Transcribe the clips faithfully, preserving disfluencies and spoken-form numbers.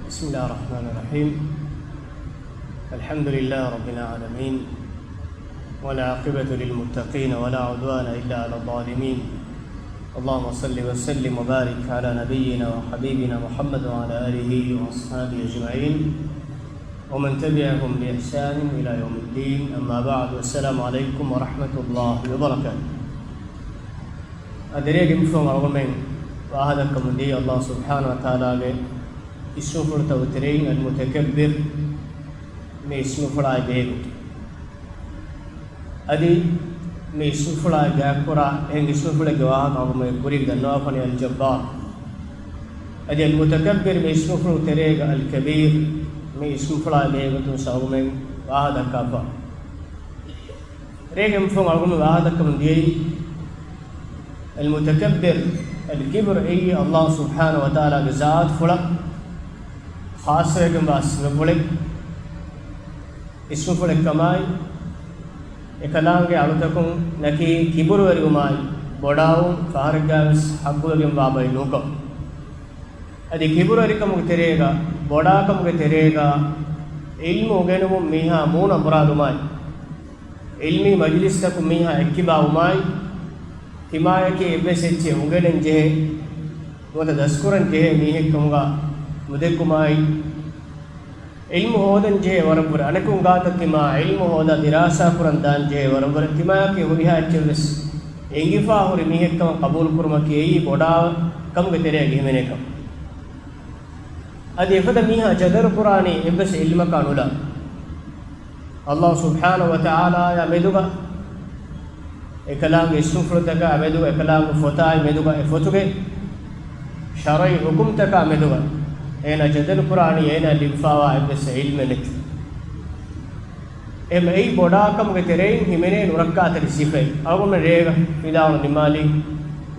بسم الله الرحمن الرحيم. الحمد لله رب العالمين، والعاقبة للمتقين، ولا عدوان إلا على الظالمين. اللهم صل وسلم وبارك على نبينا وحبيبنا محمد وعلى آله وأصحابه أجمعين، ومن تبعهم بإحسان إلى يوم الدين. أما بعد، السلام عليكم ورحمة الله وبركاته. އަދި ދެރޭގެ މިފަހުން އަޅުގަނޑުމެން ވާހަކަދައްކަމުން ދިޔައީ ﷲ ސުބްޙާނަހޫ ވަތަޢާލާގެ އިސްމުފުޅުތަކުގެ ތެރެއިން އަލްމުތަކައްބިރު މި އިސްމުފުޅާއި ބެހޭގޮތުން. އަދި މި އިސްމުފުޅާއި ގާތްކުރާ އެހެން އިސްމުފުޅެއްގެ ވާހަކަ އަޅުގަނޑުމެން ކުރީގަ ދަންނަވާފަ ވަނީ އަލްޖައްބާރު. އަދި އަލްމުތަކައްބިރު މި އިސްމުފުޅު ތެރޭގަ އަލްކަބީރު މި އިސްމުފުޅާއި ބެހޭގޮތުން އަޅުގަނޑުމެން ވާހަކަދައްކާފަ. ދެރޭގެ މިފަހުން އަޅުގަނޑުމެން ވާހަކަދައްކަމުން ދިޔައީ އަލްމުތަކައްބިރު، އަލްކިބްރު އެއީ ﷲ ސުބްޙާނަހޫ ވަތަޢާލާގެ ޒާތުފުޅަށް ޚާއްޞަވެގެންވާ ސިފަފުޅެއް، އިސްމުފުޅެއްކަމާއި، އެކަލާނގެ އަޅުތަކުންނަކީ ކިބުރުވެރިވުމާއި، ބޮޑާވުން ފަހަރެއްގަވެސް ޙައްޤުވެގެންވާ ބައެއް ނޫންކަމަށް. އަދި ކިބުރުވެރިކަމުގެ ތެރޭގަ، ބޮޑާކަމުގެ ތެރޭގަ، ޢިލްމު އުނގެނުމުން މީހާ މޫނު އަނބުރާލުމާއި، ޢިލްމީ މަޖިލިސްތަކުން މީހާ އެއްކިބާވުމާއި، ތިމާޔަކީ އެއްވެސް އެއްޗެއް އުނގެނެން ޖެހޭ، ނުވަތަ ދަސްކުރަން ޖެހޭ މީހެއްކަމުގަ ނުދެއްކުމާއި، ޢިލްމު ހޯދަން ޖެހޭ ވަރަށްވުރެ، އަނެކުން ގާތަށް ތިމާ ޢިލްމު ހޯދާ ދިރާސާ ކުރަން ދާން ޖެހޭ ވަރަށްވުރެ، ތިމާޔަކީ ހުރިހާ އެއްޗެއްވެސް އެނގިފާ ހުރި މީހެއްކަމަށް ޤަބޫލުކުރުމަކީ އެއީ ބޮޑާކަމުގެ ތެރެއަށް ހިމެނޭކަން. އަދި އެފަދަ މީހާ ޖަދަލު ކުރާނީ އެއްވެސް ޢިލްމަކާ ނުލާ. ﷲ ސުބްޙާނަހޫ ވަތަޢާލާއާ މެދުގަ، އެކަލާނގެ އިސްމުފުޅުތަކާ މެދުގަ، އެކަލާނގެ ފޮތާއި މެދުގަ، އެ ފޮތުގެ ޝަރުޢީ ޙުކުމްތަކާ މެދުގަ އޭނާ ޖަދަލު ކުރާނީ އޭނާ ލިބިފާވާ އެއްވެސް ޢިލްމެއް ނެތި. އެހެން އެއީ ބޮޑާކަމުގެ ތެރެއިން ހިމެނޭ ނުރައްކާތެރި ސިފައެއް. އަޅުގަނޑުމެން ރޭގަ ފިލާވަޅު ނިމާލީ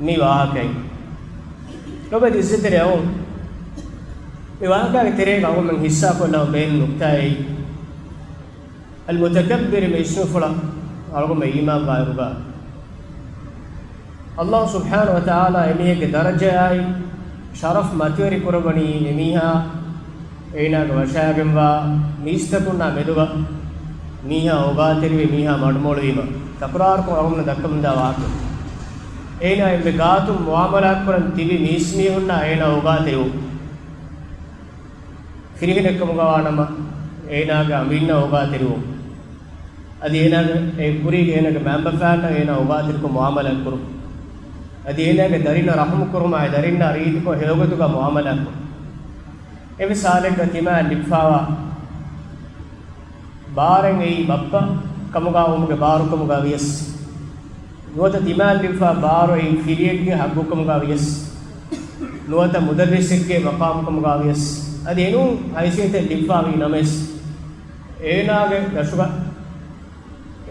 މި ވާހަކައިން. ލޮބުވެތި އިއްޒަތްތެރި އަޅުގަނޑު، މި ވާހަކައިގެ ތެރޭގަ އަޅުގަނޑުމެން ޙިއްޞާކޮށްލަން ބޭނުން ނުކްތާއެއް، އަލްމުތަކައްބިރު މި އިސްމުފުޅަށް އަޅުގަނޑުމެން އީމާންވާއިރުގަ، ﷲ ސުބްޙާނަހޫ ވަތަޢާލާ އެމީހެއްގެ ދަރަޖަޔާއި ޝަރަފް މަތިވެރި ކުރައްވަނީ އެމީހާ އޭނާގެ ވަށާގެންވާ މީސްތަކުންނާ މެދުގަ މީހާ އޯގާތެރިވެ، މީހާ މަޑުމޮޅުވީމަ. ތަކުރާރުކޮށް އަޅުގަނޑު ދައްކަމުންދާ ވާހަކަ. އޭނާ އެންމެ ގާތުން މުޢާމަލާތްކުރަން ތިބި މީސްމީހުންނާ އޭނާ އޯގާތެރިވުން. ފިރިހެނެއްކަމުގަ ވާނަމަ، އޭނާގެ އަނބިންނަށް އޯގާތެރިވުން. އަދި އޭނާގެ އެ ކުރީގެ އޭނާގެ މައިންބަފައިންނަށް އޭނާ އޯގާތެރިކޮށް މުޢާމަލާތްކުރުން. އަދި އޭނާގެ ދަރިންނަށް ރަޙުމުކުރުމާއި، ދަރިންނާ ރީތިކޮށް ހެޔޮގޮތުގަ މުޢާމަލާތްކުރުން. އެވެސް ހާލެއްގަ ތިމާ ލިބިފާވާ ބާރެއް އެއީ ބައްޕަ ކަމުގަ ވުމުގެ ބާރުކަމުގަ ވިޔަސް، ނުވަތަ ތިމާ ލިބިފާ ބާރު އެއީ ފިރިއެއްގެ ޙައްޤުކަމުގަ ވިޔަސް، ނުވަތަ މުދައްރިސެއްގެ މަޤާމުކަމުގަ ވިޔަސް، އަދި އެނޫން ހައިސިއްޔަތެއް ލިބިފާވީ ނަމަވެސް، އޭނާގެ ދަށުގަ،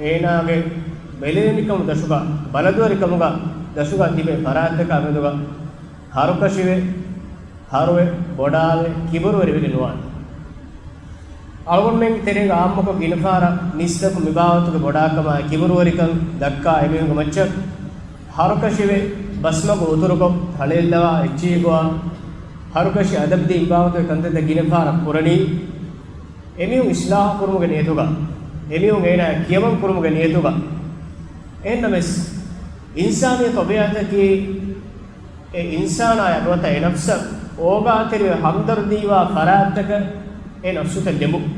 އޭނާގެ ބެލެނިކަމު ދަށުގަ، ބަލަދުވެރިކަމުގަ ދަށުގަ ތިބޭ ފަރާތްތަކާ މެދުގަ ހަރުކަށިވެ، ހަރުވެ، ބޮޑާވެ، ކިބުރުވެރިވެގެން ނުވާނެ. އަޅުގަނޑުމެންގެ ތެރޭގަ އާއްމުކޮށް ގިނަ ފަހަރަށް މީސްތަކުން މިބާވަތުގެ ބޮޑާކަމާއި ކިބުރުވެރިކަން ދައްކާ އެމީހުންގެ މައްޗަށް ހަރުކަށިވެ، ބަސްމަގު އުތުރުކޮށް، ތަޅެއަށްލަވާ، އެއްޗިހި ގޮވާ، ހަރުކަށި އަދަބުދީ މިބާވަތުގެ ކަންތައްތައް ގިނަ ފަހަރަށް ކުރަނީ، އެމީހުން އިޞްލާޙު ކުރުމުގެ ނިޔަތުގަ، އެމީހުން އޭނާ ކިޔަމަން ކުރުމުގެ ނިޔަތުގަ. އެހެންނަމަވެސް، އިންސާނީ ޠަބީޢަތަކީ، އެ އިންސާނާޔަށް ނުވަތަ އެ ނަފްސަށް އޯގާތެރިވެ ހަމްދަރުދީވާ ފަރާތްތަކަށް އެ ނަފްސުތައް ލެބުން.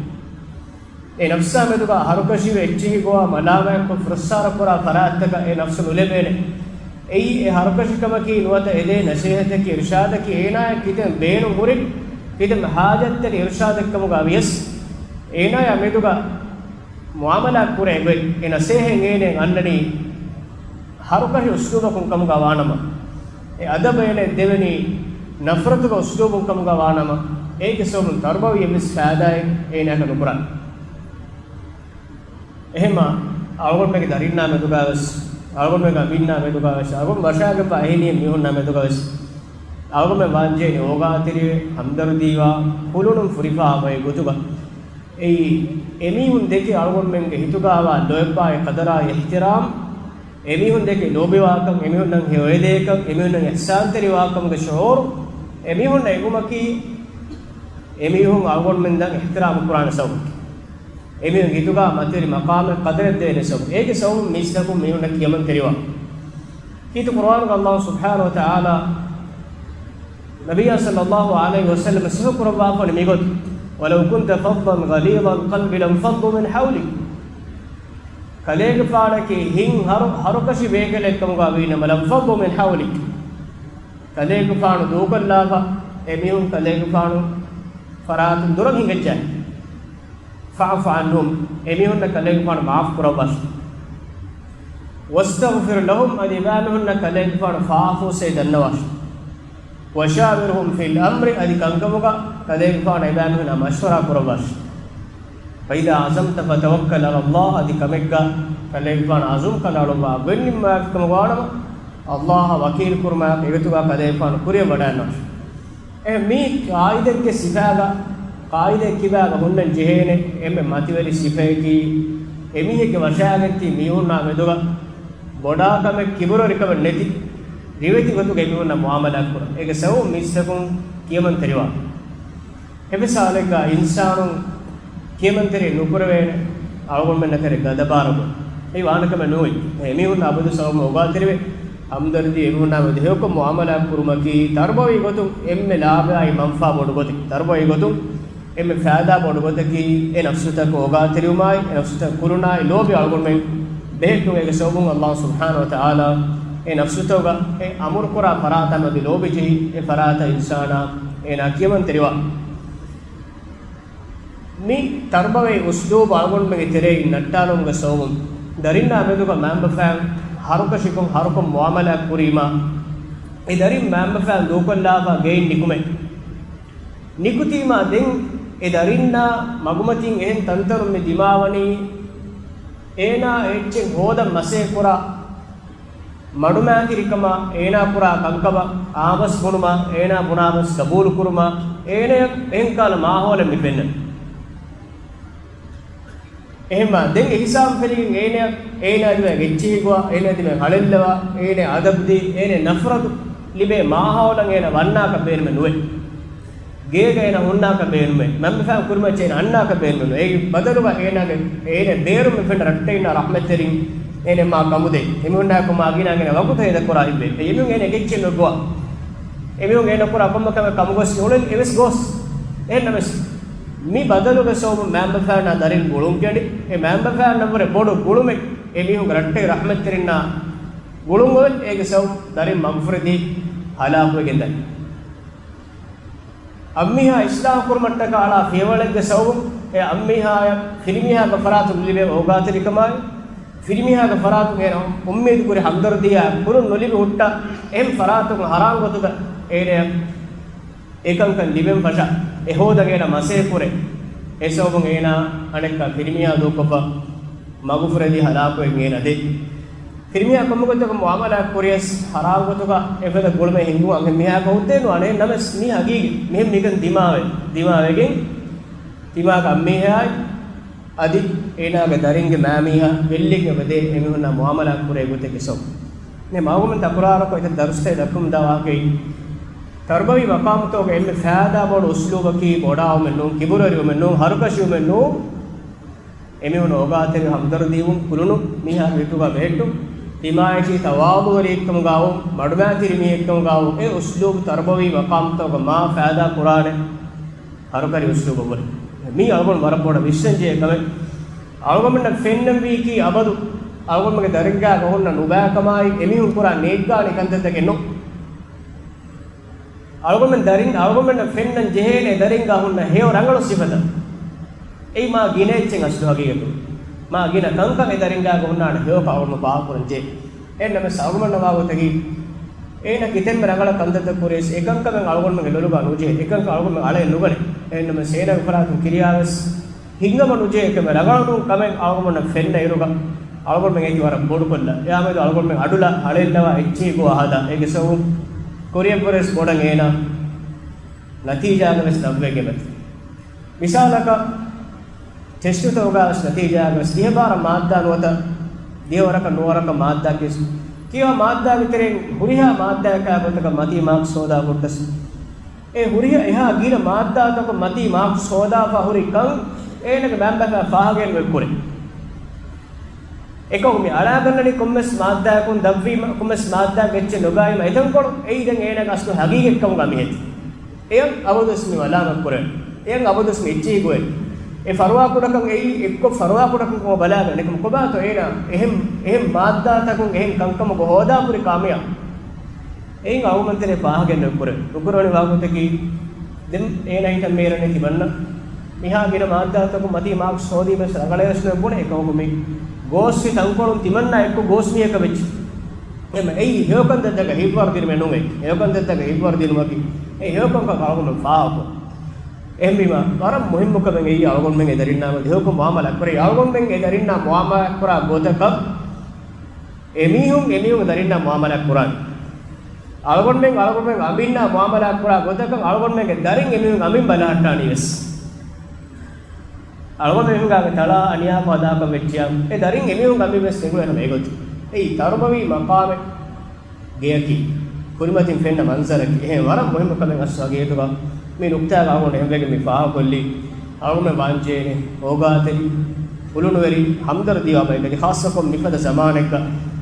އެ ނަފްސާ މެދުގަ ހަރުކަށިވެ އެއްޗިހި ގޮވާ މަލާމާތްކޮށް ފުރައްސާރަ ކުރާ ފަރާތްތަކަށް އެ ނަފްސު ނުލެބޭނެ. އެއީ އެ ހަރުކަށިކަމަކީ ނުވަތަ އެދޭ ނަސޭހަތަކީ އިރުޝާދަކީ އޭނާޔަށް ކިތަން ބޭނުން ހުރި، ކިތަން ހާޖަތްތެރި އިރުޝާދެއްކަމުގަ ވިޔަސް، އޭނާޔާ މެދުގަ މުޢާމަލާތް ކުރޭ ގޮތް، އެ ނަސޭހަތް އޭނައަށް އަންނަނީ ހަރުކަށި އުސްލޫބަކުން ކަމުގަ ވާނަމަ، އެ އަދަބަށް އޭނައަށް ދެވެނީ ނަފްރަތުގެ އުސްލޫބުން ކަމުގަ ވާނަމަ، އޭގެ ސަބަބުން ތަރުބަވީ އެއްވެސް ފައިދާއެއް އޭނައަކަށް ނުކުރާނެ. އެހެންމާ، އަޅުގަނޑުމެންގެ ދަރިންނާ މެދުގަވެސް، އަޅުގަނޑުމެންގެ އަނބިންނާ މެދުގަވެސް، އަޅުގަނޑު ވަށާގެންފާ އެހެނިހެން މީހުންނާ މެދުގަވެސް، އަޅުގަނޑުމެން ވާންޖެހޭނީ އޯގާތެރިވެ، ހަމްދަރުދީވާ، ކުލުނުން ފުރިފާ ބައެއް ގޮތުގަ. އެއީ، އެމީހުން ދެކެ އަޅުގަނޑުމެންގެ ހިތުގައިވާ ލޯތްބާއި ޤަދަރާއި އިޙްތިރާމް، އެމީހުން ދެކެ ލޯބިވާކަން، އެމީހުންނަށް ހެޔޮއެދޭކަން، އެމީހުންނަށް އިޙްސާންތެރިވާކަމުގެ ޝުޢޫރު، އެމީހުންނަށް އެނގުމަކީ، އެމީހުން އަޅުގަނޑުމެން ދަން އިޙްތިރާމު ކުރާނެ ސަބަބު، އެމީހުން ހިތުގަ މަތިވެރި މަޤާމެއް ޤަދަރެއް ދޭނެ ސަބަބު، އޭގެ ސަބަބުން މީސްތަކުން މީހުންނަށް ކިޔަމަންތެރިވާ. ކީރިތި ޤުރުއާނުގަ ﷲ ސުބްޙާނަހޫ ވަތަޢާލާ ނަބިއްޔާ ޞައްލައްލާހު ޢަލައިހި ވަސައްލަމަ ސިފަކުރައްވާފަ މިގޮތުން، "وَلَوْ كُنْتَ فَظًّا غَلِيظَ الْقَلْبِ لَانْفَضُّوا مِنْ حَوْلِكَ." ކަލޭގެފާނަކީ ހިތް ހަރު، ހަރުކަށި ބޭކަލެއްކަމުގަ ވީނަމަ، "لَانْفَضُّوا مِنْ حَوْلِكَ." ކަލޭގެފާނު ދޫކޮށްލާފަ، އެމީހުން ކަލޭގެފާނު ފަރާތުން ދުރަށް ހިނގައްޖާ. "فَاعْفُ عَنْهُمْ." އެމީހުންނަށް ކަލޭގެފާނު މާފު ކުރައްވާށި. "وَاسْتَغْفِرْ لَهُمْ." އަދި އެބައިމީހުންނަށް ކަލޭގެފާނު ފާފަވެސް ދަންނަވާށި. "وَشَاوِرْهُمْ فِي الْأَمْرِ." އަދި ކަންކަމުގަ ކަލޭގެފާނު އެބައިމީހުންނާ މަޝްވަރާ ކުރައްވާށި. "فَإِذَا عَزَمْتَ فَتَوَكَّلْ عَلَى اللَّهِ." އަދި ކަމެއްގަ ކަލޭގެފާނު ޢަޒުމް ކަނޑައަޅުއްވާ ގޮތް ނިންމާފިކަމަށް ވާނަމަ، ﷲ އަށް ވަކީލް ކުރުމާ އެގޮތުގަ ކަލޭގެފާނު ކުރިޔަށް ވަޑައިގަންނަވާށި. އެ މީ ޤާއިދެއްގެ ސިފާގަ، ޤާއިދެއް ކިބާގަ ހުންނަން ޖެހޭނެ އެންމެ މަތިވެރި ސިފައަކީ، އެމީހެއްގެ ވަށާގެންތީ މީހުންނާ މެދުގަ ބޮޑާކަމެއް، ކިބުރުވެރިކަމެއް ނެތި، ރިވެތި ގޮތުގަ އެމީހުންނާ މުޢާމަލާތް ކުރަން. އޭގެ ސަބަބުން މީސްތަކުން ކިޔަމަންތެރިވާ. އެއްވެސް ހާލެއްގަ އިންސާނުން ކިޔަމަންތެރި ނުކުރެވޭނެ، އަޅުގަނޑުމެންނަށް ކަލޭ ގަޟަބާ ރަނގަޅު. އެއީ ވާނެ ކަމެއް ނޫން. އެމީހުންނާ އަބަދު ސަބަބުން އޮގާތެރިވެ، ހަމްދަރްދީ އެމީހުންނާ މެދު ހެޔޮކޮށް މުޢާމަލާތް ކުރުމަކީ ތަރުބަވީ ގޮތުން އެންމެ ލާބައި މަންފާ ބޮޑު ގޮތެއް. ތަރުބަވީ ގޮތުން އެންމެ ފައިދާ ބޮޑު ގޮތަކީ، އެ ނަފްސުތަކަށް އޮގާތެރިވުމާއި، އެ ނަފްސުތައް ކުރުނާއި ލޯބި އަޅުގަނޑުމެން ބެހެއްޓުން. އޭގެ ސަބަބުން ﷲ ސުބްޙާނަހޫ ވަތަޢާލާ އެ ނަފްސުތަކުގަ އެ އަމުރުކުރާ ފަރާތާ މެދު ލޯބި ޖެހި، އެ ފަރާތަށް އިންސާނާ އޭނާ ކިޔަމަންތެރިވާ. މި ތަރުބަވީ އުސްލޫބު އަޅުގަނޑުމެންގެ ތެރެއިން ނައްޓާލުމުގެ ސަބަބުން، ދަރިންނާ މެދުގަ މައިންބަފައިން ހަރުކަށިކޮށް، ހަރުކޮށް މުޢާމަލާތް ކުރީމާ، އެ ދަރިން މައިންބަފައިން ދޫކޮށްލާފަ ގެއިން ނިކުމޭ. ނިކުތީމާ ދެން އެ ދަރިންނާ މަގުމަތިން އެހެން ތަންތަނުން މި ދިމާވަނީ، އޭނާ އެއްޗެއް ހޯދަން މަސޭކުރާ، މަޑުމައިތިރިކަމާ، އޭނާ ކުރާ ކަންކަމަށް އާބަސް ބުނުމާ، އޭނާ ބުނާބަސް ގަބޫލު ކުރުމާ، އޭނަޔަށް އެހެން ކަހަލަ މާހައުލެއް މި ފެންނަނީ. އެހެންމާ، ދެން އެ ހިސާބު ފެނިގެން އޭނަޔަށް، އޭނާ ދިމާއަށް އެއްޗިހި ގޮވާ، އޭނާ ދިމާއަށް ހަޅޭއްލަވާ، އޭނަޔަށް އަދަބުދީ، އޭނަޔަށް ނަފްރަތު ލިބޭ މާހައުލަށް އޭނަ ވަންނާކަށް ބޭނުމެއް ނުވޭ. ގޭގަ އޭނަ ހުންނާކަށް ބޭނުމޭ. މަންމަފާން ކުރިމައްޗަށް އޭނަ އަންނާކަށް ބޭނުމެއް ނުވޭ. އޭގެ ބަދަލުގަ އޭނާގެ، އޭނަ ބޭރުން މި ފެންނަ ރައްޓެއް އިންނަ ރަޙްމަތްތެރިން އޭނަ މާ ކަމުދޭ. އެމީހުންނާއެކު މާ ގިނަ ގިނަ ވަގުތު ހޭދަކުރާ ހިތްވޭ. އެމީހުން އޭނަ އެއްޗެއް ނުގޮވާ. އެމީހުން އޭނަ ކުރާ ކޮންމެ ކަމެއް ކަމުގޮސް އުޅެން އެވެސް ގޮސް. އެހެންނަމަވެސް، މި ބަދަލުގެ ސަބަބުން މައިންބަފައިންނާ ދަރިން ގުޅުން ކެނޑި، އެ މައިންބަފައިންނަށްވުރެ ބޮޑު ގުޅުމެއް އެމީހުންގެ ރައްޓެއް ރަޙްމަތްތެރިންނާ ގުޅުން އޮވެ، އޭގެ ސަބަބުން ދަރިން މަގުފުރެދީ ހަލާކުވެގެން ދަނީ. އަންމީހާ އިޞްލާޙު ކުރުމަށްޓަކާ އަޅާ ފިޔަވަޅެއްގެ ސަބަބުން އެ އަންމީހާޔަށް ފިރިމީހާގެ ފަރާތުން ލިބޭ އޯގާތެރިކަމާއި، ފިރިމީހާގެ ފަރާތުން އޭނަ އުއްމީދު ކުރި ހަމްދަރްދީއާ ކުރުން ނުލިބި ހުއްޓާ އެހެން ފަރާތުން ހަރާން ގޮތުގަ އޭނަޔަށް އެކަންކަން ލިބެން ފަށާ، އެ ހޯދަން އޭނަ މަސޭ ކުރޭ. އެ ސަބަބުން އޭނާ އަނެއްކާ ފިރިމީހާ ދޫކޮށްފަ މަގުފުރެދި ހަލާކުވެގެން އޭނަ ދޭ. ފިރިމީހާ ކޮންމެ ގޮތަކަށް މުޢާމަލާތް ކުރިޔަސް ހަރާން ގޮތުގަ އެފަދަ ގުޅުމެއް ހިންގުން އަންހެން މީހާއަކަށް ހުއްދައެއް ނުވާނެ. ނަމަވެސް މީ ހަގީގަތް. މިހެން މިކަން ދިމާވެ، ދިމާވެގެން ތިމާގެ އަންމީހާއި އަދި އޭނާގެ ދަރިންގެ މައިމީހާ ގެއްލިގެން އެބަދޭ އެމީހުންނާ މުޢާމަލާތް ކުރޭ ގޮތެއްގެ ސަބަބުން. މި މަގުމެން ތަކުރާރުކޮށް އެތައް ދަރުސްތައް ދައްކަމުންދާ ވާހަކައީ، ތަރުބަވީ މަޤާމުތަކުގަ އެންމެ ފައިދާ ބޮޑު އުސްލޫބަކީ ބޮޑާވުމެއް ނޫން، ކިބުރުވެރިވުމެއް ނޫން، ހަރުކަށިވުމެއް ނޫން. އެމީހުން އޯގާތެރި ހަމްދަރްދީވުން، ކުލުނު މީހާގެ ހިތުގަ ބެހެއްޓުން، ތިމާޔަކީ ތަވާޟުވެރިއެއްކަމުގާވުން، މަޑުމައިތިރި މީހެއްކަމުގާވުން، އެ އުސްލޫބު ތަރުބަވީ މަޤާމުތަކުގަ މާ ފައިދާ ކުރާނެ ހަރުކަށި އުސްލޫބަށްވުރެ. މީ އަޅުގަނޑު ވަރަށް ބޮޑަށް ވިސްނަންޖެހޭ ކަމެއް. އަޅުގަނޑުމެންނަށް ފެންނަންވީކީ އަބަދު އަޅުގަނޑުމެންގެ ދަރިންގާގަ ހުންނަ ނުބައިކަމާއި އެމީހުން ކުރާ ނޭއްގާނީ ކަންތައްތަކެއް ނޫން. އަޅުގަނޑުމެން ދަރިން، އަޅުގަނޑުމެންނަށް ފެންނަން ޖެހޭނެ ދަރިންގާ ހުންނަ ހެޔޮ ރަނގަޅު ސިފަތައް. އެއީ މާ ގިނަ އެއްޗެއް އަސްލު ހަގީގަތު. މާ ގިނަ ކަންކަން އެ ދަރިންގާގަ ހުންނާނެ ހެޔޮކަށް އަޅުގަނޑު ބާކުރަން ޖެހޭ. އެހެންނަމަވެސް އަޅުގަނޑަށް ވާގޮތަކީ، އޭނަ ކިތަންމެ ރަނގަޅަށް ކަންތައްތައް ކުރިޔަސް އެކަންކަމެއް އަޅުގަނޑުމެންގެ ލޮލުގާ ނުޖެހޭ، އެކަންކަން އަޅުގަނޑުމެން އަޅައެއް ނުގަނޭ. އެހެންނަމަވެސް އޭނާގެ ފަރާތުން ކިރިޔާވެސް ހިނގަމަ ނުޖެހޭ ކަމެއް ރަނގަޅު ކަމެއް އަޅުގަނޑުމެންނަށް ފެންނަ އިރުގަ އަޅުގަނޑުމެން އޭތި ވަރަށް ބޮޑުކޮށްލާ. އެއާމެދު އަޅުގަނޑުމެން އަޑުލާ ހަޅޭއްލަވާ އެއްޗެހި ގޮވާ ހަދާ. އޭގެ ސަބަބުން ކުރިއަށްވުރެސް ބޮޑަށް އޭނާ ނަތީޖާގަވެސް ލައްވައިގެން އެބަތި. މިސާލަކަށް، ޓެސްޓުތަކުގަވެސް ނަތީޖާގަވެސް ދިހަ ބާރަ މާއްދާ ނުވަތަ ދިހަ ވަރަކަށް ނުވަ ވަރަކަށް މާއްދާ ކިޔަސް، ކިޔަވާ މާއްދާގެ ތެރެއިން ހުރިހާ މާއްދާއަކާ ގޮތަކަށް މަތީ މާކްސް ހޯދާ ހުއްޓަސް، އެ ހުރިހާ އެހާ ގިނަ މާއްދާތަކުން މަތީ މާކްސް ހޯދާފަ ހުރި ކަން އޭނަގެ މައިންބަފައިން ފާހަގައެއް ނުކުރޭ. އެކަމަކު މި އަޅާގަންނަނީ ކޮންމެސް މާއްދާއަކުން ދަށްވީމަ، ކޮންމެސް މާއްދާއެއް އެއްޗެއް ނުގައިމަ އެތަންކޮޅު އެއީ ދެން އޭނަގެ އަސްލު ހަގީގަތްކަމުގަ މިހެން. އެޔަށް އަބަދުވެސް މި މަލާމަތްކުރޭ. އެޔަށް އަބަދުވެސް މި އެއްޗެހި ގޮވޭ. އެ ފަރުވާކުޑަކަން އެއީ އެއްކޮށް ފަރުވާކުޑަކަން ކަމަށް ބަލާގަން. އެކަމަކު ކޮބާތޯ އޭނާ އެހެން، އެހެން މާއްދާތަކުން އެހެން ކަންކަމަކު ހޯދާފަ ހުރި ކާމިޔާ. އެއިން އަޅުގަނޑުމެން ތެރޭ ފާހަގައެއް ނުކުރޭ. ނުކުރެވޭނެ ވާގޮތަކީ، ދެން އޭނަ ހިތަށް މޭރަނީ ތިމަންނަ މިހާ ގިނަ މާއްދާތަކުން މަތީ މާކްސް ހޯދީމަވެސް ރަނގަޅޭވެސް ނުބުނެ. އެކަމަކު މި ގޯސްވި ތަންކޮޅުން ތިމަންނަ އެއްކޮށް ގޯސް މީހަކަށް ވެއްޖެ. އެހެން އެއީ ހެޔޮކަންތައްތަކަށް ހިތްވަރު ދިނުމެއް ނޫން. އެއީ ހެޔޮކަންތައްތަކަށް ހިތްވަރު ދިނުމަކީ އެ ހެޔޮކަންކަން އަޅުގަނޑު ފާހަގަކޮށް. އެހެންވީމަ، ވަރަށް މުހިއްމު ކަމެއް އެއީ އަޅުގަނޑުމެން އެ ދަރިންނާ މެދު ހެޔޮކޮށް މުއާމަލާތް ކުރޭ. އަޅުގަނޑުމެން އެ ދަރިންނާ މުއާމަލާތް ކުރާ ގޮތަކަށް އެމީހުން އެމީހުން ދަރިންނާ މުއާމަލާތް ކުރާނެ. އަޅުގަނޑުމެން އަޅުގަނޑުމެން އަނބިންނާ މުއާމަލާތް ކުރާ ގޮތަކަށް އަޅުގަނޑުމެންގެ ދަރިން އެމީހުން އަނބިން ބަލަހައްޓާނީ ވެސް. އަޅުގަނޑު އެމީހުންގެ ތަޅާ އަނިޔާކޮށް ހަދާކަށް ވެއްޖިޔާ، އެ ދަރިން އެމީހުން އަނބިން ވެސް ނެގުނެ ހަމަ އެގޮތަށް. އެއީ ތަރުބަވީ މަޤާމެއް. ގެޔަކީ، ކުރިމަތިން ފެންނަ މަންޒަރަކީ. އެހެން ވަރަށް މުހިއްމު ކަމެއް އަސްލު ހަގީގަތުގަ މި ނުކްތާގަ އަޅުގަނޑު އެހެންވެގެން މި ފާހަގަކޮށްލީ. އަޅުގަނޑުމެން ވާންޖެހޭނެ އޯގާތެރި، އުޅުނުވެރި، ހަމްދަރްދީވާ ބައެއްގަ ޚާއްޞަކޮށް މިފަދަ ޒަމާނެއްގަ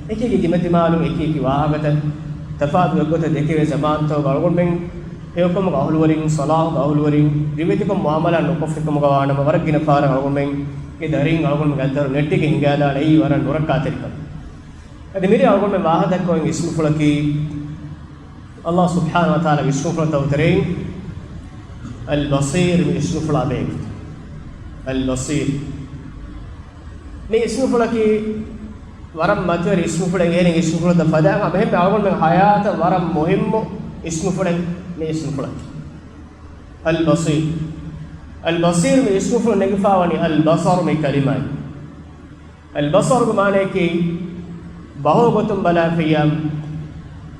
އެކިއެކި ދިމަތިމާލުން އެކިއެކި ވާހަކަތައް ތަފާތު އެއްގޮތަށް ދެކެވޭ ޒަމާންތަކުގަ އަޅުގަނޑުމެން ހެޔޮކަމުގެ އަހުލުވެރިން، ޞަލާޙުގެ އަހުލުވެރިން، ރިވެތިކޮށް މުއާމަލާތް ނުކޮށްފިކަމުގަ ވާނަމަ، ވަރަށް ގިނަ ފަހަރަށް އަޅުގަނޑުމެންގެ ދަރިން އަޅުގަނޑުމެންގެ އަތްދަރުން ނެއްޓިގެން ހިނގާލާނެ. އެއީ ވަރަށް ނުރައްކާތެރި ކަމެއް. އަދި މިރޭ އަޅުގަނޑުމެން ވާހަކަ ދައްކަވަން އިސްމުފުޅަކީ، އަﷲ ސުބްޙާނަހޫ ވަތަޢާލާގެ އިސްމުފުޅުތަކުގެ ތެރެއިން އަލްބަޞީރު މި އިސްމުފުޅާ ބޭނުން. އަލްބަޞީރު މި އިސްމުފުޅަކީ ވަރަށް މަތިވެރި އިސްމުފުޅެއް. އޭނަގެ އިސްމުފުޅުތައް ފަދައިން އެހެންމެ އަޅުގަނޑުމެން ހަޔާތަށް ވަރަށް މުހިއްމު އިސްމުފުޅެއް މި އިސްމުފުޅަކީ. އަލްބަޞީރު. އަލްބަޞީރު މި އިސްމުފުޅު ނެގިފާވަނީ އަލްބަޞަރު މި ކަލިމާއިން. އަލްބަޞަރުގެ މާނަޔަކީ، ބަހުގެ ގޮތުން ބަލާފިއްޔާ،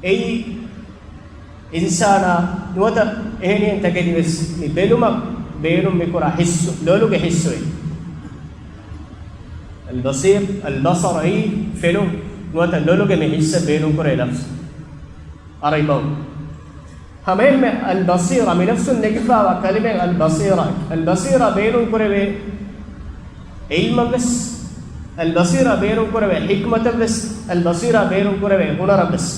އެއީ އިންސާނާ ނުވަތަ އެހެނިހެން ތަކެތިވެސް މި ބެލުމަށް ބޭނުން މިކުރާ ޙިއްސު، ލޮލުގެ ޙިއްސު އެއީ. އަލްބަޞީރު، އަލްބަޞަރު އެއީ ފެނުން ނުވަތަ ލޮލުގެ މި ޙިއްސަށް ބޭނުންކުރޭ ލަފްޒު. އަރަބި ބަހުން. ހަމައެހެންމެ އަލްބަޞީރާ މި ލަފްޒުން ނެގިފާވާ ކަލިމައެއް އަލްބަޞީރާ. އަލްބަޞީރާ ބޭނުންކުރެވޭ ޢިލްމަށްވެސް، އަލްބަޞީރާ ބޭނުންކުރެވޭ ޙިކްމަތަށްވެސް، އަލްބަޞީރާ ބޭނުންކުރެވޭ ހުނަރަށްވެސް.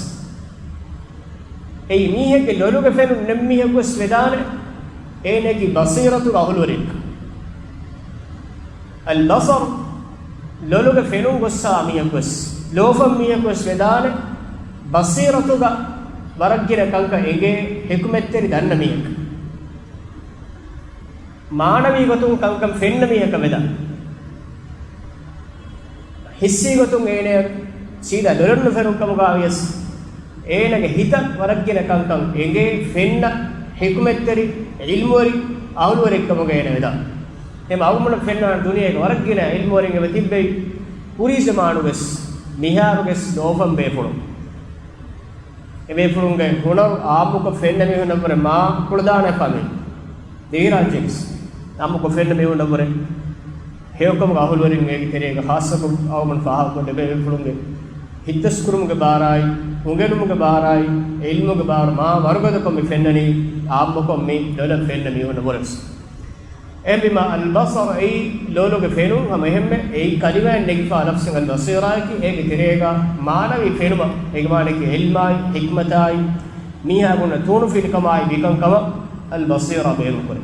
އެއީ މީހެއްގެ ލޮލުގެ ފެނުން ނެތް މީހަކުވެސް ވެދާނެ، އޭނައަކީ ބަޞީރަތުގެ އަހުލުވެރިއެއްކަން. އަލްބަޞަރު، ލޮލުގެ ފެނުން ގޮއްސާ މީހަކުވެސް، ލޯފަން މީހަކުވެސް ވެދާނެ، ބަޞީރަތުގަ ވަރަށްގިނަ ކަންކަން އެނގޭ، ޙިކުމަތްތެރި ދަންނަ މީހަކަށް. މާނަވީ ގޮތުން ކަންކަން ފެންނަ މީހަކަށް ވެދާނެ. ޙިއްސީ ގޮތުން އޭނައަށް ސީދާ ލޮލަށް ނުފެނުނު ކަމުގައިވިޔަސް، އޭނަގެ ހިތަށް ވަރަށްގިނަ ކަންކަން އެނގޭ، ފެންނަ، ޙިކުމަތްތެރި، ޢިލްމުވެރި، އަހުލުވެރިއެއްކަމުގަ އޭނަ ވެދާނެ. އެހެން އަޅުގަނޑުމެން ފެންނާނެ ދުނިޔޭގަ ވަރަށްގިނަ ޢިލްމުވެރިން އެބަ ތިއްބެވި. ކުރީ ޒަމާނުވެސް، މިހާރުވެސް ލޯފަން ބޭފުޅުން. އެބޭފުޅުންގެ ހުނަރު އާއްމުކޮށް ފެންނަ މީހުންނަށްވުރެ މާ ކުޅަދާނެ ފަމި ދިވެހިރާއްޖޭގެސް އާއްމުކޮށް ފެންނަ މީހުންނަށްވުރެ ހެޔޮކަމުގެ އަހުލުވެރިން އޭގެ ތެރޭގަ ޚާއްޞަކޮށް އަޅުގަނޑު ފާހަގަކޮށްލެވޭ އެބޭފުޅުންގެ ހިތްދަސްކުރުމުގެ ބާރާއި، އުނގެނުމުގެ ބާރާއި، ޢިލްމުގެ ބާރު މާ ވަރުގަދަކޮށް މި ފެންނަނީ އާއްމުކޮށް މި ލޮލަށް ފެންނަ މީހުންނަށްވުރެވެސް. އެހެންވީމާ، އަލްބަޞަރު އެއީ ލޮލުގެ ފެނުން. ހަމަ އެހެންމެ އެއީ ކަލިމައިން ނެގިފާ ލަފްޒެއް އަލްބަޞީރާއަކީ. އޭގެ ތެރޭގަ މާނަވީ ފެނުމަށް، އޭގެ މާނައަކީ ޢިލްމާއި، ޙިކްމަތާއި، މީހާގެ ތޫނުފިލިކަމާއި މިކަންކަމަށް އަލްބަޞީރާ ބޭނުންކުރޭ.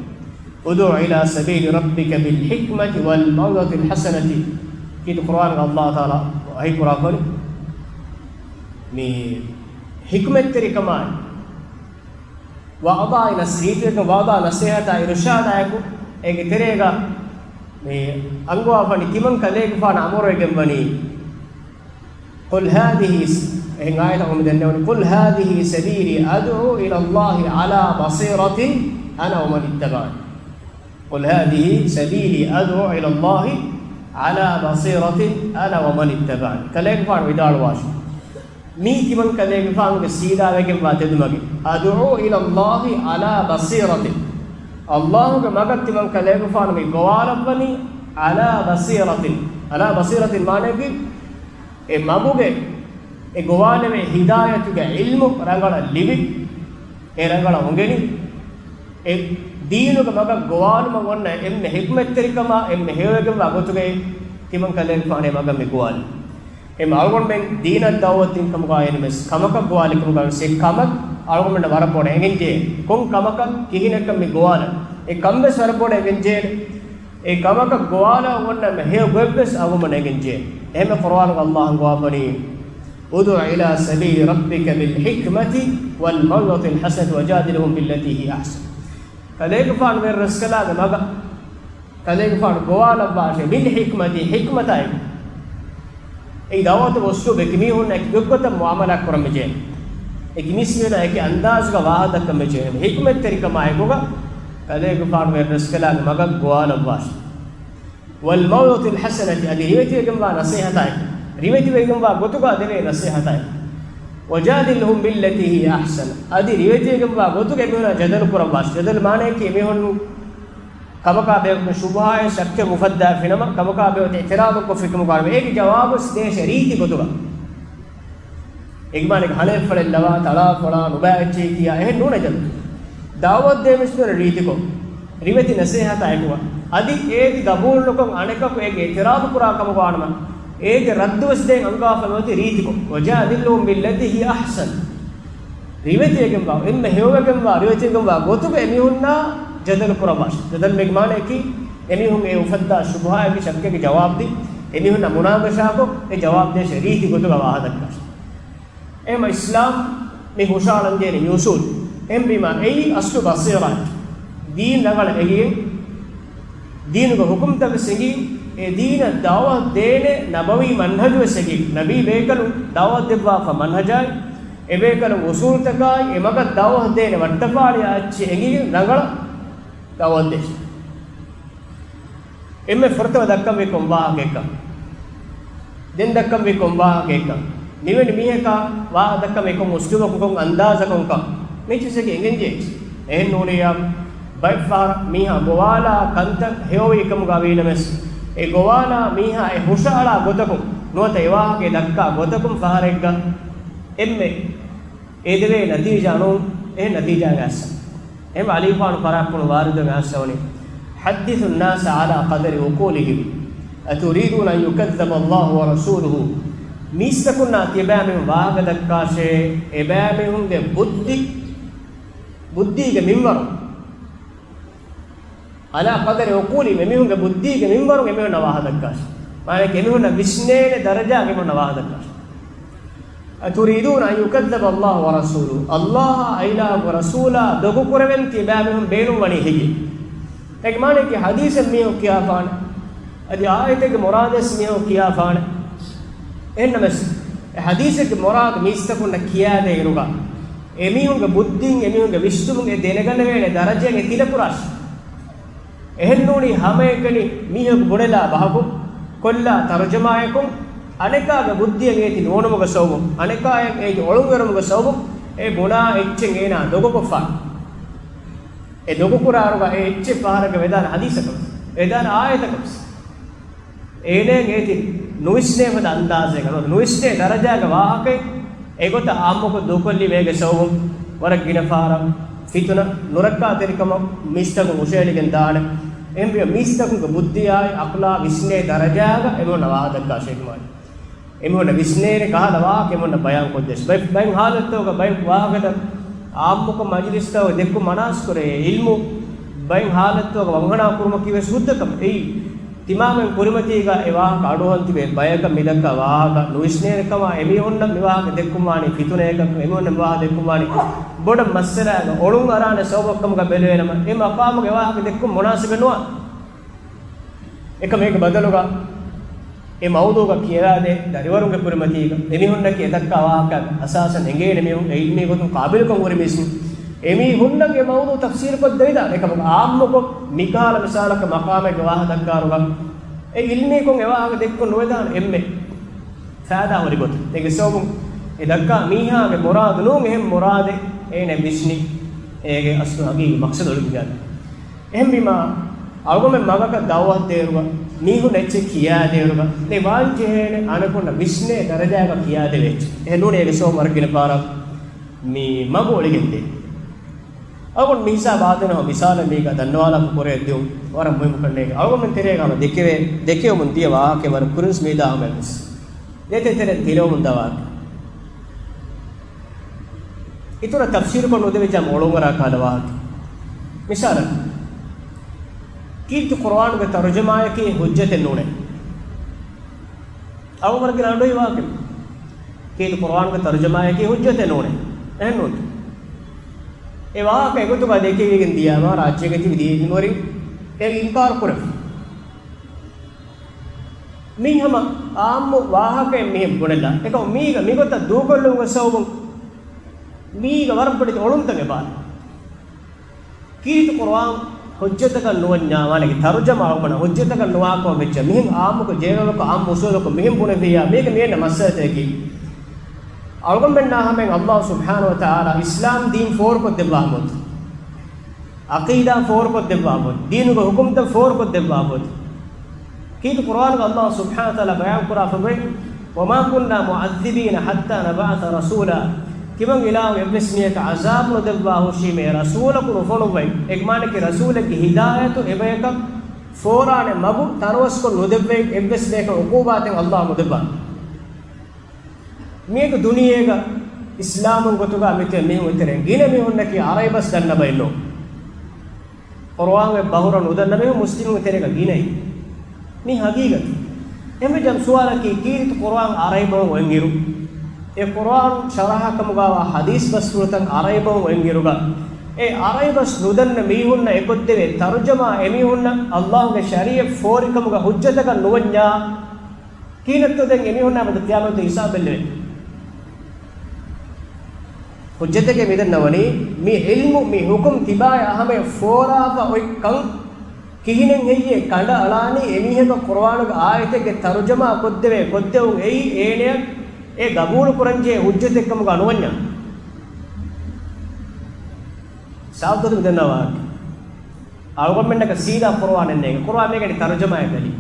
ادع إلى سبيل ربك بالحكمة والموعظة الحسنة. ކީރިތި ޤުރުއާންގަ ﷲ ތަޢާލާ ވަޙީކުރާފައި މި ޙިކްމަތްތެރިކަމާއި، ވަޢުޡާއި ނަޞޭ، ރީތިވެގެން ވަޢުޡާ ނަޞޭޙަތާ އިރުޝާދާއެކު، އޭގެ ތެރޭގަ މި އަންގަވާފަނި ތިމަން ކަލޭގެފާނަށް އަމުރުވެގެންވަނީ، قل هذه، އެހެން އާޔަތަށް އުމިދެންނެވުނީ، قل هذه سبيلي أدعو إلى الله على بصيرة أنا ومن اتبعني. قل هذه سبيلي أدعو إلى الله على بصيرة أنا ومن اتبعني. ކަލޭގެފާނު ވިދާޅުވާށި. މީ ތިމަން ކަލޭގެފާނުގެ ސީދާވެގެންވާ ތެދުމަގެއް. أدعو إلى الله على بصيرة. ﷲގެ މަގަށް ތިމަން ކަލޭގެފާނު މި ގޮވާލައްވަނީ على بصيرة. على بصيرة މާނައަކީ، އެ މަގުގެ، އެ ގޮވާލެވޭ ހިދާޔަތުގެ ޢިލްމު ރަނގަޅަށް ލިބި، އެ ރަނގަޅަށް އުނގެނި، އެ ދީނުގެ މަގަށް ގޮވާލުމަށް އޮންނަ އެންމެ ޙިކްމަތްތެރިކަމާ އެންމެ ހެޔޮވެގެންވާ ގޮތުގައި ތިމަން ކަލޭގެފާނޭ މަގަށް މި ގޮވާލި. އެންމެ އަޅުގަނޑުމެން ދީނަށް ދަޢުވަތު ދިން ކަމުގައި ނަމަވެސް، ކަމަކަށް ގޮވާލި ކަމުގައި ނަމަވެސް، އެ ކަމަށް އަޅުގަނޑުމެންނަށް ވަރަށް ބޮޑަށް އެނގެންޖެހޭ. ކޮން ކަމަކަށް ކިހިނެއްކަން މި ގޮވާލަން؟ އެ ކަންވެސް ވަރަށް ބޮޑަށް އެނގެންޖެހޭ. އެ ކަމަކަށް ގޮވާލަން އޮންނަ އެންމެ ހެޔޮ ގޮތްވެސް އަޅުގަނޑުމެންނަށް އެނގެންޖެހޭ. އެހެންމެ ޤުރުއާނުގަ ﷲ އަންގަވާފަ ވަނީ، ادع إلى سبيل ربك بالحكمة والموعظة الحسنة وجادلهم بالتي هي أحسن. ކަލޭގެފާނު ވެރި ރަސްކަލާގެ މަގަށް ކަލޭގެފާނު ގޮވާލައްވާށޭ، ބިލް ޙިކްމަތި، ޙިކްމަތާއެކު. އެއީ ދަޢުވަތުގެ އުސްލޫބެއް، އެކި މީހުންނާ އެކި ގޮތްގޮތަށް މުޢާމަލާތް ކުރަން މިޖެހޭ. އެކި މީސްމީހުންނާ އެކި އަންދާޒުގަ ވާހަކަ ދައްކަން މިޖެހޭ. ޙިކްމަތްތެރިކަމާއެކުގަ ކަލޭގެފާނު ވެރި ރަސްކަލާގެ މަގަށް ގޮވާލައްވާށޭ. والموعظة الحسنة، އަދި ރިވެތިވެގެންވާ ނަޞޭޙަތާއެކު، ރިވެތިވެގެންވާ ގޮތުގަ ދެވޭ ނަޞޭޙަތާއެކު. وجادلهم بالتي هي أحسن، އަދި ރިވެތިވެގެންވާ ގޮތުގަ އެމީހުންނާ ޖަދަލު ކުރައްވާށޭ. ޖަދަލު މާނައަކީ އެމީހުން ކަމަކާ ބެހޭ ޝުބުހާއެއް ޝައްކެއް އުފައްދާފިނަމަ، ކަމަކާ ބެހޭ އިޢުތިރާޟު ކޮށްފި ކަމުގަ ވާނަމަ، އޭގެ ޖަވާބު ދޭށޭ ރީތި ގޮތުގަ. އެގެ މާނައަކީ ހަލައެއް ފަޅެއް ލަވާ، ތަޅާ ފޮޅާ ނުބައި އެއްޗެހި ކިޔާ އެހެން ނޫނޭ ޖަދަލު. ދަޢުވަތު ދޭ މީސްތަކުން ރީތިކޮށް، ރިވެތި ނަޞޭޙަތާ އެކުގަ، އަދި އޭތި ގަބޫލުނުކޮށް އަނެކަކު އޭގެ އިޢުތިރާޟު ކުރާ ކަމުގަ ވާނަމަ، އޭގެ ރައްދުވެސް ދޭން އަންގާފަ މިއޮތީ ރީތިކޮށް. وجادلهم بالتي هي أحسن. ރިވެތިވެގެންވާ، އެންމެ ހެޔޮވެގެންވާ، ރިވެތިވެގެންވާ ގޮތުގަ އެމީހުންނާ ޖަދަލު ކުރައްވާށޭ. ޖަދަލު މެގެ މާނައަކީ، އެމީހުން އެ އުފައްދާ ޝުބުހާއެއްގެ ޝައްކެއްގެ ޖަވާބު ދީ، އެމީހުންނާ މުނާގަޝާކޮށް، އެ ޖަވާބު ދޭށޭ ރީތި ގޮތުގަ ވާހަކަ ދައްކާށޭ. އެހެންމަ އިސްލާމް މި ހުށައަޅަންޖެހޭނީ މި އުޞޫލު. އެހެންވީމާ އެއީ އަޞްލު ބަޞީރާތް. ދީން ރަނގަޅަށް އެނގިގެން، ދީނުގެ ޙުކުމްތައް ވެސް އެނގި، އެ ދީނަށް ދަޢުވަތު ދޭނެ ނަބަވީ މަންހަޖު ވެސް އެނގި، ނަބީ ބޭކަލުން ދަޢުވަތު ދެއްވާފަ މަންހަޖާއި، އެބޭކަލުން އުޞޫލުތަކާއި، އެ މަގަށް ދަޢުވަތު ދޭނެ ވައްޓަފާޅިއާ އެއްޗެއް އެނގިގެން ރަނގަޅަށް ދަޢުވަތު ދޭށޭ. އެންމެ ފުރަތަމަ ދައްކަންވީ ކޮން ވާހަކައެއްކަން؟ ދެން ދައްކަންވީ ކޮން ވާހަކައެއްކަން؟ މިވެނި މީހަކާ ވާހަކަ ދައްކަންވީ ކޮން އުސްލޫބަކުން، ކޮން އަންދާޒަކުންކަން މި ޗިސެކި އެނގެންޖެހޭ. އެހެން ނޫނިއްޔާ، ބައެއް ފަހަރަށް މީހާ ގޮވާލާ ކަންތައް ހެޔޮވީ ކަމުގަ ވީނަމަވެސް، އެ ގޮވާލާ މީހާ އެ ހުށައަޅާ ގޮތަކުން ނުވަތަ އެ ވާހަކަ ދައްކާ ގޮތަކުން ފަހަރެއްގަ އެންމެ އެ ދެވޭ ނަތީޖާ ނޫން، އެހެން ނަތީޖާގަ އައްސަ. އެހެން އަލީފާނު ފަރާތްޕުޅު ވާރިދުވެ އައްސަވަނީ، حدثوا الناس على قدر عقولهم أتريدون أن يكذب الله ورسوله. މީސްތަކުންނާ ތިޔަބައިމީހުން ވާހަކަ ދައްކާށޭ، އެބައިމީހުންގެ ބުއްދި، ބުއްދީގެ މިންވަރު. على قدر عقولهم، އެމީހުންގެ ބުއްދީގެ މިންވަރުން އެމީހުންނަށް ވާހަކަ ދައްކާށޭ. މާނައަކީ އެމީހުންނަށް ވިސްނޭނެ ދަރަޖާގަ އެމީހުންނަށް ވާހަކަ ދައްކާށޭ. أتريدون أن يكذب الله ورسوله، ﷲ އާއި އިލާހުގެ ރަސޫލާ ދޮގުކުރެވެން ތިޔަބައިމީހުން ބޭނުންވަނީ ހެއްޔޭ؟ އޭގެ މާނައަކީ ޙަދީޘެއް މީހަކު ކިޔާފާނެ، އަދި އާޔަތެއްގެ މުރާދެއް ވެސް މީހަކު ކިޔާފާނެ. އެހެންނަމަވެސް، އެ ޙަދީޘެއްގެ މުރާދު މީސްތަކުންނަށް ކިޔާދޭއިރުގަ، އެމީހުންގެ ބުއްދީން، އެމީހުންގެ ވިސްނުމުން އެ ދެނެގަނެވޭނެ ދަރަޖައިން އެ ތިލަކުރާށި. އެހެންނޫނީ ހަމައެކަނި މީހަކު ބުނެލާ ބަހަކު، ކޮށްލާ ތަރުޖަމާއަކުން، އަނެކާގެ ބުއްދިއަށް އޭތި ނުވަނުމުގެ ސަބަބުން، އަނެކާޔަށް އޭތި އޮޅުންއެރުމުގެ ސަބަބުން، އެ ބުނާ އެއްޗެއް އޭނާ ދޮގުކޮށްފާނެ. އެ ދޮގުކުރާއިރުގަ އެ އެއްޗެއް ފަހަރަކަށް ވެދާނެ ޙަދީޘަކަށް، ވެދާނެ އާޔަތަކަށް. އޭނައަށް އޭތި ނުވިސްނޭ ފަދަ އަންދާޒެއްގަ، ނުވިސްނޭ ދަރަޖާގެ ވާހަކައެއް އެގޮތަށް އާއްމުކޮށް ދޫކޮށްލީމޭގެ ސަބަބުން ވަރަށް ގިނަ ފަހަރަށް ފިތުނަ، ނުރައްކާތެރިކަމަށް މީސްތަކުން ހުށައެޅިގެން ދާނެ. އެހެންވީމަ މީސްތަކުންގެ ބުއްދިއާއި އަޤްލާ ވިސްނޭ ދަރަޖާގަ އެމީހުންނަށް ވާހަކަ ދައްކާށޭ އޭގެ މާނަ. އެމީހުންނަށް ވިސްނޭނެ ކަހަލަ ވާހަކަ އެމީހުންނަށް ބަޔާން ކޮށްދޭށޭ. ބައެއް، ބައެއް ޙާލަތްތަކުގަ ބައެއް ވާހަކަތައް އާއްމުކޮށް މަޖިލިސްތަކުގަ ދެއްކުން މަނާސްކުރޭ. އިލްމު ބައެއް ޙާލަތްތަކުގަ ވަންހަނާ ކުރުމަކީ ވެސް ހުއްދަ ކަމެއް. އެއީ ތިމާމެން ކުރިމަތީގަ އެ ވާހަކަ އަޑުއަހަން ތިބޭ. ބަޔަކަށް މިދައްކާ ވާހަކަ ނުވިސްނޭނެ ކަމާ، އެމީހުންނަށް މި ވާހަކަ ދެއްކުންވާނީ ފިތުނައަކަށް، އެމީހުންނަށް މި ވާހަކަ ދެއްކުންވާނީ ބޮޑަށް މައްސަލައަކަށް އޮޅުން އަރާނެ ސަބަބަކަށް ކަމުގަ ބެލުވޭނަމަ، އެ މަޤާމުގަ އެ ވާހަކަ ދެއްކުން މުނާސިބެއް ނުވާނެ. އެކަމަކު އޭގެ ބަދަލުގަ އެ މައުޟޫޢަކަށް ކިޔަވާދޭ ދަރިވަރުންގެ ކުރިމަތީގަ އެމީހުންނަކީ އެ ދައްކާ ވާހަކަ އަސާސަށް އެނގޭނެ މީހުން، އެ އިލްމީ ގޮތުން ޤާބިލުކަން ހުރި މީސް، އެމީހުންނަށް އެ މައުޟޫޢު ތަފްސީލުކޮށް ދެވިދާނެ. އެކަމަކު އާއްމުކޮށް މިކަހަލަ މިސާލަކަށް މަޤާމެއްގެ ވާހަކަ ދައްކާއިރުގަ އެ އިލްމީކޮށް އެ ވާހަކަ ދެއްކުން ނުވެދާނެ އެންމެ ފައިދާ ހުރި ގޮތެއް. އޭގެ ސަބަބުން އެ ދައްކާ މީހާގެ މުރާދު ނޫން އެހެން މުރާދެއް އޭނަ ވިސްނި އޭގެ އަސްލު ހަގީގީ މަޤްޞަދު އޮޅިގެންދާނެ. އެހެންވީމާ، އަޅުގަނޑުމެން މަގަކަށް ދަޢުވަތު ދޭއިރުގަ، މީހުން އެއްޗެއް ކިޔާދޭއިރުގަ، ދެ ވާންޖެހޭނެ އަނެކުންނަށް ވިސްނޭ ދަރަޖާގަ ކިޔާދެވޭ އެއްޗެއް. އެހެން ނޫނީ އޭގެ ސަބަބުން ވަރަށް ގިނަ ފަހަރަށް މި މަގު އޮޅިގެންދޭ. އަޅުގަނޑު މިހިސާބަށް އާދޭނަ މިސާލެއް މީގަ ދަންނަވާލާފަ ކުރިއަށް ދިއުން ވަރަށް މުހިއްމު ކަންނޭނގެ. އަޅުގަނޑުމެން ތެރޭގަ ހަމަ ދެކެވޭ، ދެކެވެމުން ދިޔަ ވާހަކަ ވަރަށް ކުރިންސް މީދާ ހަމަ ވެސް ދެތެރެ ތެރެއިން ތިލަވަމުން ދާ ވާހަކަ. އިތުރަށް ތަފްސީލުކޮށް ނުދެވިއްޖާ އޮޅުންއަރާ ކަހަލަ ވާހަކަ. މިސާލަކަށް، ކީރިތި ޤުރުއާނުގެ ތަރުޖަމާއަކީ ޙުއްޖަތެއް ނޫނޭ. އަޅުގަނޑު ގިނަ އަޑުއިވާކެ. ކީރިތި ޤުރުއާނުގެ ތަރުޖަމާއަކީ ޙުއްޖަތެއް ނޫނޭ. އެހެންނޫންތަ؟ އެ ވާހަކަ އެގޮތުގަ ދެކެވިގެން ދިޔައިމަ ރާއްޖޭގަ ތިބި ދީންވެރިން އެ އިންކާރު ކުރެފަ. މީ ހަމަ އާއްމު ވާހަކައެއް މިހެން ބުނެލާ. އެކަމަ މީގަ މިގޮތަށް ދޫކޮށްލުމުގެ ސަބަބުން މީގަ ވަރަށް ބޮޑެތި އޮޅުންތަކެއް ބާރު. ކީރިތި ޤުރުއާން ޙުއްޖަތަކަށް ނުވަންޏާ، މާނައީ ތަރުޖަމާ އަޅުގަނޑަށް ޙުއްޖަތަކަށް ނުވާކަމަށް ވެއްޖެ. މިހެން އާއްމުކޮށް ޖޭގަވަކު އާއްމު އުސޫލަކު މިހެން ބުނެފިއްޔާ، މީގަ މިއަންނަ މައްސަލަތަކަކީ، އަޅުގަނޑުމެންނާ ހަމައިން ﷲ ސުބްޙާނަހޫ ވަތަޢާލާ އިސްލާމް ދީން ފޯރުކޮށްދެއްވާ ހަމައޮތީ، ޢަޤީދާ ފޯރުކޮށްދެއްވާ ހަމައޮތީ، ދީނުގެ ޙުކުމްތައް ފޯރުކޮށްދެއްވާ ހަމައޮތީ. ކީރިތި ޤުރުއާނުގަ ﷲ ސުބްޙާނަހޫ ވަތަޢާލާ ބަޔާންކުރާ ފަދައިން، وما كنا معذبين حتى نبعث رسولا. ތިމަން އިލާހު އެއްވެސް މީހަކަށް ޢަޒާބު ނުދެއްވާ ހުށީމޭ ރަސޫލަކު ނުފޮނުއްވައި. އެ މާނައަކީ ރަސޫލެއްގެ ހިދާޔަތު އެބަޔަކަށް ފޯރާނެ މަގު ތަނަވަސްކޮށް ނުދެއްވައި، އެއްވެސް މީހަކަށް ޢުޤޫބާތެއް ﷲ ނުދެއްވާނެ. މިއަދު ދުނިޔޭގަ އިސްލާމުން ގޮތުގަ މިތިބި މީހުން އެތެރެ ގިނަ މީހުންނަކީ ޢަރަބި ބަސް ދަންނަ ބައެއް ނޫން. ޤުރުއާން އެއް ބަހުރަށް ނުދަންނަ މީހުން މުސްލިމުން ތެރޭގަ ގިނައީ. މީ ހަގީގަތު. އެހެންވެއްޖެ ސުވާލަކީ، ކީރިތި ޤުރުއާން ޢަރަބި ބަހުން އޮތްއިރު، އެ ޤުރުއާން ޝަރަޙަކަމުގަވާ ޙަދީޘް ބަސްފުޅުތައް ޢަރަބި ބަހުން އޮތްއިރުގަ، އެ ޢަރަބި ބަސް ނުދަންނަ މީހުންނަށް އެކޮށްދެވޭ ތަރުޖަމާ އެމީހުންނަށް ﷲގެ ޝަރީޢަތް ފޯރިކަމުގަ ޙުއްޖަތަކަށް ނުވަންޏާ، ކިހިނެއްތޯ ދެން އެމީހުންނާ މެދު ޤިޔާމަތު ހިސާބެއްލެވޭ؟ ޙުއްޖަތެކޭ މިދަންނަވަނީ، މި ޢިލްމު، މި ޙުކުމް ތިބާއި އަހަމެ ފޯރާފަ އޮތްކަން ކިހިނެއް ހެއްޔޭ ކަނޑައަޅާނީ؟ އެމީހަކަށް ޤުރުއާނުގެ އާޔަތެއްގެ ތަރުޖަމާ ކޮށްދެވޭ، ކޮށްދެވުން އެއީ އޭނަޔަށް އެ ގަބޫލު ކުރަންޖެހޭ ޙުއްޖަތެއްކަމުގަ ނުވަންޏާ؟ ސާފު ގޮތުން މިދަންނަވާ އަޅުގަނޑުމެންނަކަށް ސީދާ ޤުރުއާނެއް ނޭނގެ. ޤުރުއާން މީގަ އަންނަ ތަރުޖަމާއެއް ބެލި.